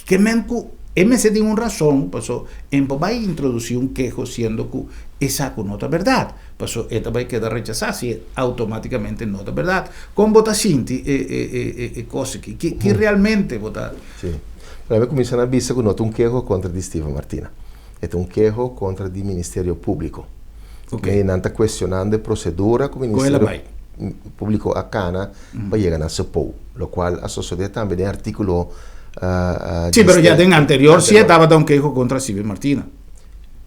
ke men ku e mester tin un rason paso e por bai introdusí un keho siendo ku e sa ku no ta bèrdat, paso e ta bai keda rechasá si e outomátikamente no ta bèrdat. Kon bo ta sinti e e e e kos aki? Ki ki realmente bo ta. Sí. Promé kuminsá na bisa ku no ta un keho kontra di Steven Martina. E ta un keho kontra di Ministerio Públiko. Ok. Nan ta kuestionando e prosedura ku Kon el a Ministerio bai? Públiko a kana pa yega na Sepou, lokual a sosodé tambe den artíkulo Sí, pero ya den anterior sí e tabata un keho kontra Steven Martina.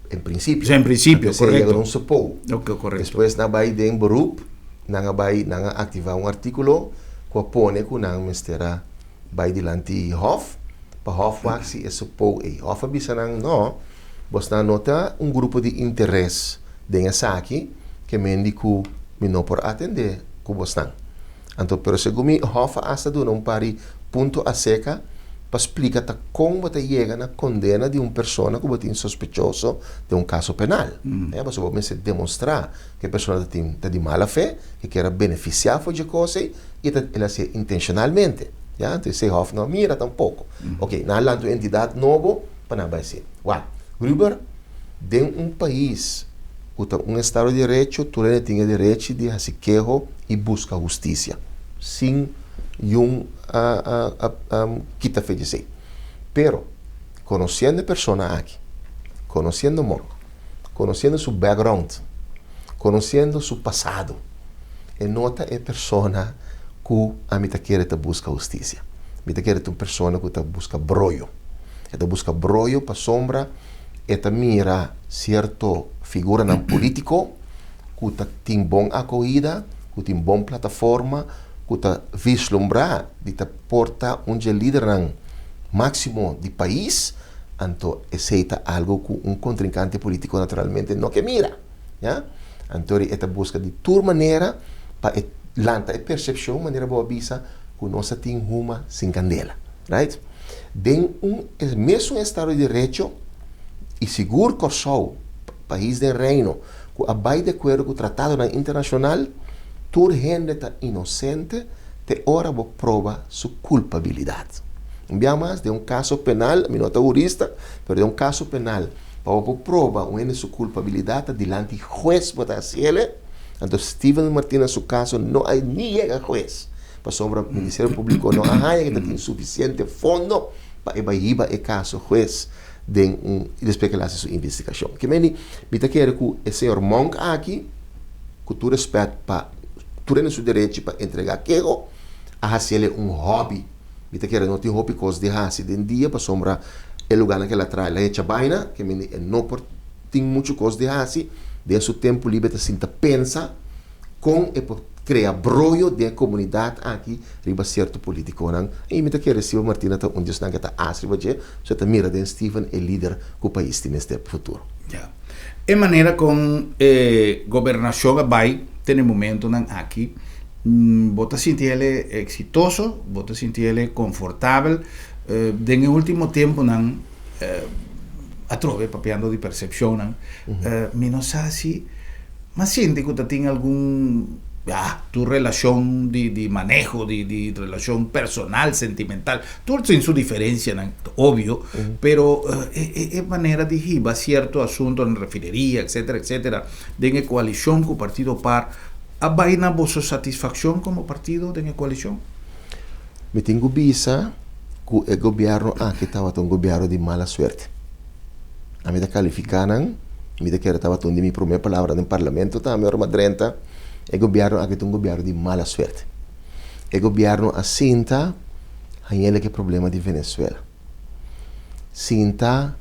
En prinsipio. Sí, en prinsipio, Antes e yega korekto. na un Sepou. Ok, korekto. Despues nan a bai den beroep, nan a bai, nan a aktivá un artíkulo ku a pone ku nan mester a bai dilanti Hof, pa Hof wak si e Sepou ei. Hof a bisa nan, no, Bosnan no ta un grupo di interes den esaki ke mendi ku mi no por atendé ku bosnan. Anto, pero segun mi, Hof a asta duna un par di punto aserka pa splika ta kon bo ta yega na kondena di un persona ku bo tin sospechoso den un kaso penal. Pasobra bo mester demostrá ku e persona ta tin ta di mala fe, ke kier a benefisiá for dje kos ei i ta el a hasié intenshonalmente. Ya, anto esei Hof no a mira tampoko. Oke, nan a lanta un entidat nobo. Pa nan bai si. Wak, Gruber, den un pais ku ta un estado di derecho, tur hende tin e derechi di hasi keho i buska hustisia, sin yun kita fe di esei. Pero, konosiendo e persona aki, konosiendo Monk, konosiendo su background, konosiendo su pasado, e no ta e persona ku ami ta kere ta buska hustisia. Mi ta kere ta un persona ku ta buska broyo. E ta buska broyo pasobra e ta mira sierto figuranan polítiko ku ta tin bon akohida, ku tin bon plataforma, ku ta vislumbrá di ta por ta un dje lidernan máksimo di pais, anto esei ta algu ku un kontrinkante polítiko naturalmente no ke mira. Ya. Anto e ta buska di tur manera pa e lanta e persepshon, manera bo a bisa, ku nos a tin huma sin kandela. Right? Den un e mesun estado di derecho i sigur Kòrsou, pais den Reino, ku a bai di akuerdo ku tratadonan internashonal, tur hende ta inosente te ora bo proba su kulpabilidat. Un bia mas, den un kaso penal, mi no ta hurista, pero den un kaso penal, pa bo por proba un hende su kulpabilidat ta dilanti hues bo ta hasiele, anto Steven Martina su kaso no a ni yega hues. Pasobra Ministerio Públiko no a haña ku ta tin sufisiente fondo pa e bai hiba e kaso hues den un i despues ke el hasi su investigashon. Ke meni mi ta kere ku e señor Monk aki, ku tur rèspèt pa tur hende su derechi pa entregá keho, a hasiel e un hòbi. Mi ta kere no tin hopi kos di hasi den dia pasobra e lugánan ke el a traha el a hecha baina, ke meni e no por tin muchu kos di hasi. Den su tempu liber e ta sinta pensa kon e por krea broyo den e komunidat aki riba sierto politikonan i mi ta kere Steven Martina ta un di esnan ke ta as riba dje, so e ta mira den Steven e lider ku pais tin mester pa futuro. Ya. E manera kon e gobernashon a bai te na e momentonan aki, bo ta sinti el eksitoso, bo ta sinti el konfortabel? Den e ultimo tempunan atrobe papiando di persepshonnan, mi no sa si M'a sinti ku ta tin algun, ya, tur relashon di di maneho, di di relashon personal, sentimental, tur tin su diferensianan, obvio, pero e e e manera di hiba sierto asuntonan, refineria, etcetera, etcetera, den e koalishon ku Partido par, a bai na boso satisfakshon komo partido den e koalishon? Mi tin ku bisa. ku e gobièrnu aki tabata un gobièrnu di mala suerte. Ami ta kalifiká nan, mi ta kere tabata un di mi promé palabra den parlamento tambe ora mi a drenta, e gobièrnu aki ta un gobièrnu di mala suerte. E gobièrnu a sinta hañ'el ku e problema di Venezuela. Sinta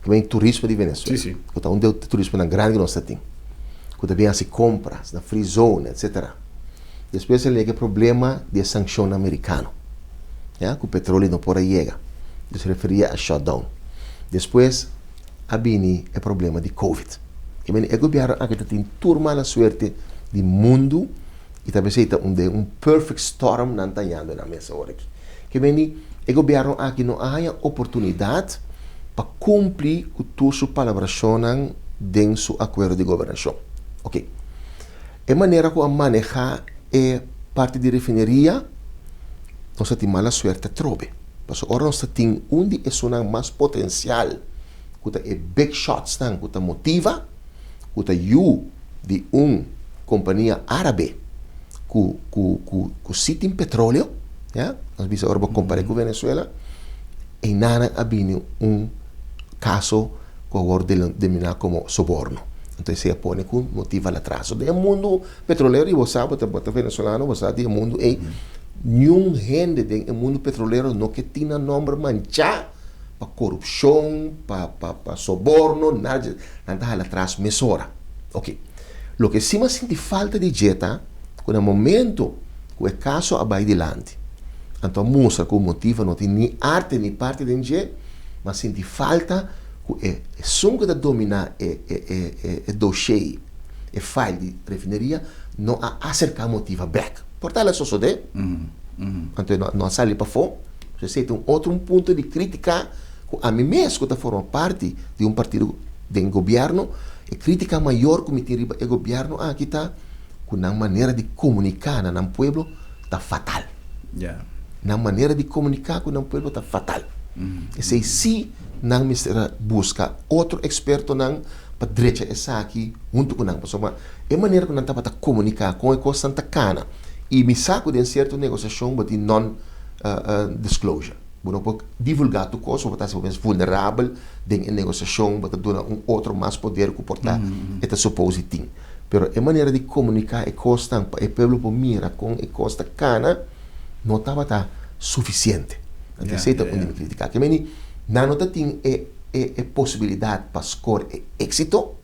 ku e turismo di Venezuela, ku ta un di e turismonan grandi ku nos ta tin, ku ta bin hasi kompras na free zone etsetera. Despues a llega e problema di e sankshonnan merikano, ya, ku petroli no por a yega. Dus referia a shutdown. Despues a bini e problema di covid. I meni e gobièrnu aki ta tin tur mala suerte di mundu i ta besei ta un den un perfect storm nan ta hañando nan mes awor aki. Ke meni e gobièrnu aki no a haña oportunidat pa kumpli ku tur su palabrashonnan den su akuerdo di gobernashon. Oke. E manera ku a manehá e parti di refineria, nos ta tin mala suerte atrobe. Pasobra ora nos ta tin un di esunnan mas potensial, ku ta e big shotsnan ku ta motiva, ku ta yu di un kompania árabe ku ku ku ku sí tin petroleo, ya, nos bisa ora bo kompar'é ku Venezuela, einan a bini un kaso ku a wòrdu denominá komo soborno. Anto esei a pone ku motiva latraso. Den e mundu petrolero, i bo sa, bo ta bo ta venezolano, bo sa di e mundu ei, niun hende den e mundu petrolero no ke tin nan nòmber manchá pa korupshon, pa pa pa soborno, nada di Nan ta hala atras mesora. Oke. Loke si mi a sinti falta di dje ta ku na momento ku e kaso a bai dilanti, anto a mustra ku motiva no tin ni arte ni parti den dje, Mi a sinti falta ku e esun ku ta dominá e e e doshé, e file di refineria, no a aserká Motiva bèk. Por tal a sosodé, anto e no a sali pafó. So esei ta un otro un punto di krítika ku ami mes ku ta forma parti di un partido den gobièrnu, e krítika mayor ku mi tin riba e gobièrnu aki ta ku nan manera di komuniká na nan pueblo ta fatal. Nan manera di komuniká ku nan pueblo ta fatal. Esei sí nan mester a buska otro ekspertonan pa drecha esaki huntu ku nan. Pasobra e manera ku nan tabata komuniká kon e kosnan ta kana i mi sa ku den sierto negosiashon bo tin non disclosure. Bo no por divulgá tur kos, bo ta hasi bo mes vulnerabel den e negosiashon, bo ta duna un otro mas poder ku por ta e ta supos di tin. Pero e manera di komuniká e kosnan pa e pueblo por mira kon e kos ta kana no tabata sufisiente. Anto esei ta un di mi kritika. Ke meni nan no ta tin e e posibilidat pa skor e éksito.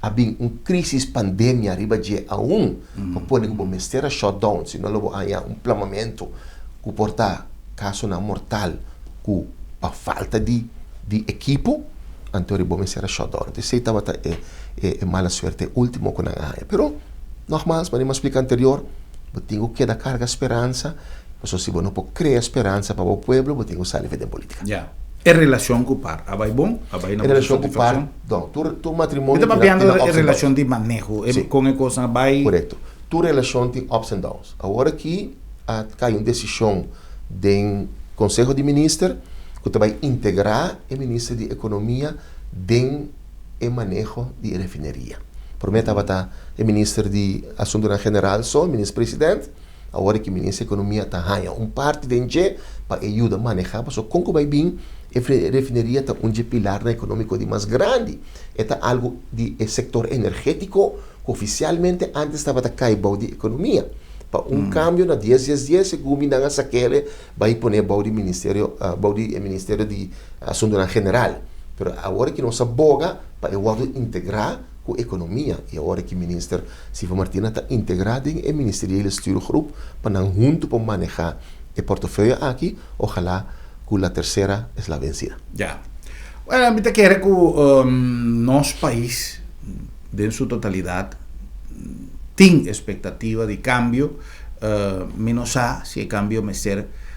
A bin un krisis pandemia riba dje aun pa pone ku bo mester a shut down si no lo bo haña un plamamentu ku por ta kasonan mortal ku pa falta di di ekipo anto riba bo mester a shut down. Anto esei tabata e e mala suerte ultimo ku nan a haña. Pero, nogmaals, manera mi a splika anterior, bo tin ku keda karga speransa, pasobra si bo no por krea speransa pa bo pueblo, bo tin ku sali for den politika. Ya. E relashon ku par a bai bon? A bai na E boso relashon ku par, satisfakshon? no, tur tur matrimonio Mi ta tin papiando ups e and downs. relashon di maneho, e Sí. kon e kosnan a bai. Korekto. Tur relashon tin ups and downs. Awor aki a kai un desishon den Konseho di Minister ku ta bai integrá e Minister di Ekonomia den e maneho di e refineria. Prome tabata e minister di Asuntonan General so, minister president, awor e ki minister di Ekonomia ta haña un parti den dje pa e yuda maneha, pasobra kon ku bai bin e refineria ta un dje pilarnan ekonomiko di mas grandi. E ta algu di e sektor energetiko ku ofisialmente antes tabata kai bou di ekonomia. Pa un kambio na dies dies dies segun mi nan a sak'el bai pone bou di ministerio bou di e ministerio di Asuntonan General. Pero awor ki nos a boga pa e wòrdu integrá ku ekonomia i awor ki Minister Siva Martina ta integrá den e Ministeriële Stuurgroep pa nan huntu por manehá e portefeuille aki, ojalá ku la tercera es la vencida. Ya. Bueno, mi ta kere ku nos pais den su totalidat tin espektativa di kambio. Mi no sa si e kambio mester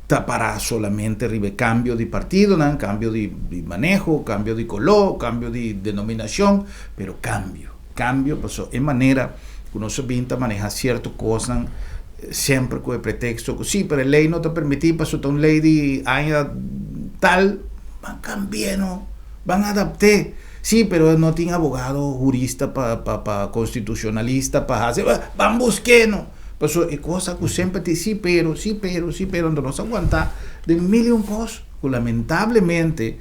ta pará solamente riba e kambio di partidonan, kambio di maneho, kambio di koló, kambio di denominashon, pero kambio, kambio pasobra e manera ku nos a bin ta manehá sierto kosnan semper ku e preteksto ku si, pero e lei no ta permití pasobra ta un lei di aña tal, ban kambi'é no, ban adapt'é, si pero no tin abogado hurista pa pa pa konstitushonalista pa hasi, ban busk'é no. Paso e cosa ku semper tin si pero, si pero, si pero, anto nos a wanta den mil y un kos ku lamentablemente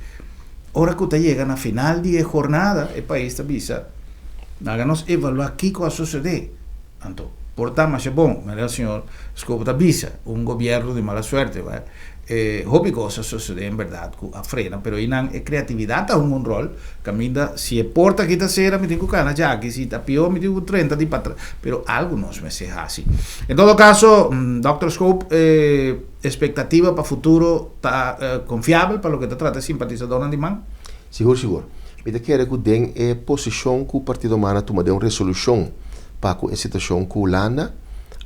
ora ku ta yega na final di e jornada e pais ta bisa laga nos evalua kiko a sosode. Anto por ta masha bon, manera señor Scoop ta bisa, un gobierno di mala suerte, wè. E hopi kos a sosode en berdad ku a frena, pero einan e kreatividat ta hunga un ròl, kaminda si e porta aki ta sera mi tin ku kana djaki, si ta pió mi tin ku trenta di patras, pero algu nos mester hasi. En todo kaso, Dòkter Scoop, e espektativa pa futuro ta konfiabel pa loke ta trata e simpatisadornan di man? Sigur, sigur. Mi ta kere ku den e posishon ku Partido Man a tuma den un resolushon pa ku e situashon ku Hulanda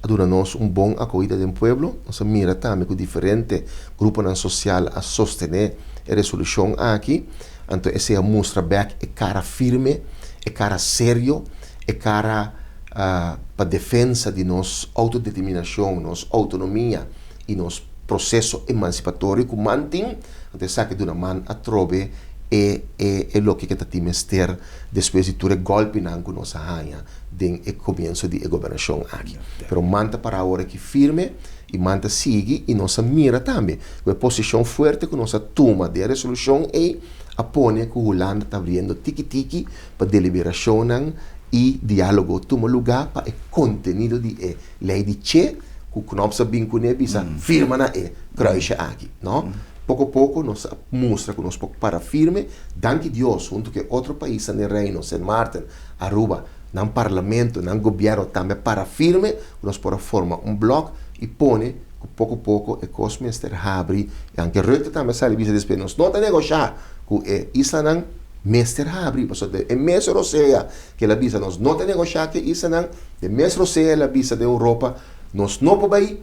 a duna nos un bon akohida den pueblo. Nos a mira tambe ku diferente gruponan sosial a sostené e resolushon aki. Anto esei a mustra bèk e kara firme, e kara serio, e kara pa defensa di nos outodeterminashon, nos outonomia i nos proseso emansipatorio ku man tin. Anto esaki duna man atrobe e e e loke ke ta tin mester despues di tur e gòlpinan ku nos a haña den e komienso di e gobernashon aki. Pero man ta pará awor aki firme i man ta sigui i nos a mira tambe ku e posishon fuerte ku nos a tuma den e resolushon ei a pone ku Hulanda ta abriendo tiki tiki pa deliberashonnan i diálogo tuma lugá pa e kontenido di e lei di Che ku Knops a bin kuné bisa firma na e kruisje aki, no. Poko poko nos a mustra ku nos por para firme, danki Dios, huntu ku e otro paisnan den Reino, Sint Maarten, Aruba, nan parlamento, nan gobièrnu tambe a para firme ku nos por a forma un blòk i pone ku poko poko e kos mester habri. I anke Rutte tambe a sali bisa despues, nos no ta negoshá ku e islanan, mester habri, pasobra e mes rosea ku el a bisa nos no ta negoshá ku e islanan, e mes rosea el a bisa den Europa, nos no por bai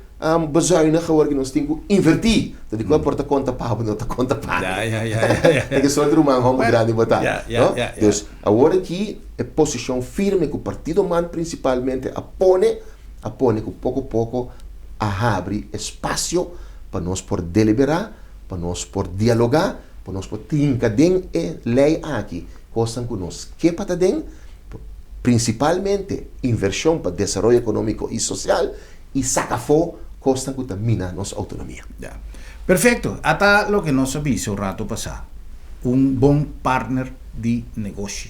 bezuinig awor ku nos tin ku invertí. Ta di ku por ta konta pa bo, no ta konta pa mi. Ta ki soort ruman hòmber grandi bo ta, no? Dus awor aki e posishon firme ku Partido man prinsipalmente a pone, a pone ku poko poko a habri espasio pa nos por deliberá, pa nos por dialogá, pa nos por trinka den e lei aki kosnan ku nos ke pa ta den, prinsipalmente invershon pa desaroyo ekonómiko i sosial i saka afó kosnan ku ta mina nos outonomia. Ya. Perfekto. Ata loke nos a bisa un rato pasá. Un bon partner di negoshi.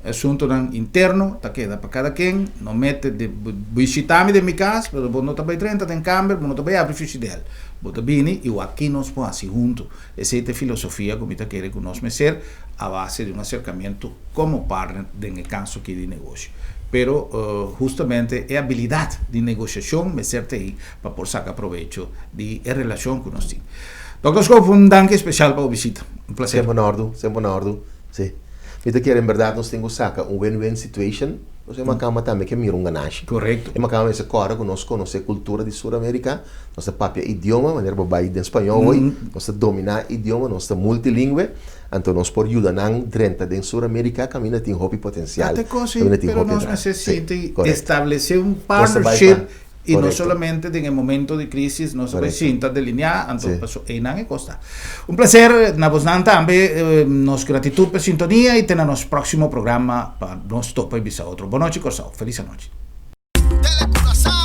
Asuntonan interno ta keda pa kada ken. No mete de bishita mi den mi kas, pero bo no ta bai drenta den kamber, bo no ta bai abri fishidèl. Bo ta bini i wak ki nos por hasi huntu. Esei ta e filosofia ku mi ta kere ku nos mester a base di un aserkamentu komo partner den e kaso aki di negoshi. Pero hustamente e abilidat di negoshashon mester ta ei pa por saka probecho di e relashon ku nos tin. Dòkter Schoof, un danki speshal pa bo bisita. Un plaser. Semper na òrdu, semper na òrdu. Sí. Mi ta kere en bèrdat nos tin ku saka un win-win situation. Nos e makamba tambe ke mira un ganashi. Korekto. E makamba mester kòrda ku nos konosé kultura di Sur Amerika, nos ta papia idioma, manera bo bai den spañó hoy, nos ta dominá idioma, nos ta multilingwe, anto nos por yuda nan drenta den Sur Amerika kaminda tin hopi potensial, Ta te kosi, kaminda tin pero hopi nos entrada. mester Sí, sinti korekto. establesé un Nos ta bai partnership pa, i no korekto. solamente den e momento di crisis nos a bai Korekto. sinta delineá, anto Sí. paso einan e kos ta. Un placer na bosnan tambe, nos gratitud pa sintonia i te na nos próximo programa pa nos topa i bisa otro. Bonochi Kòrsou, felis anochi. Tele Curaçao.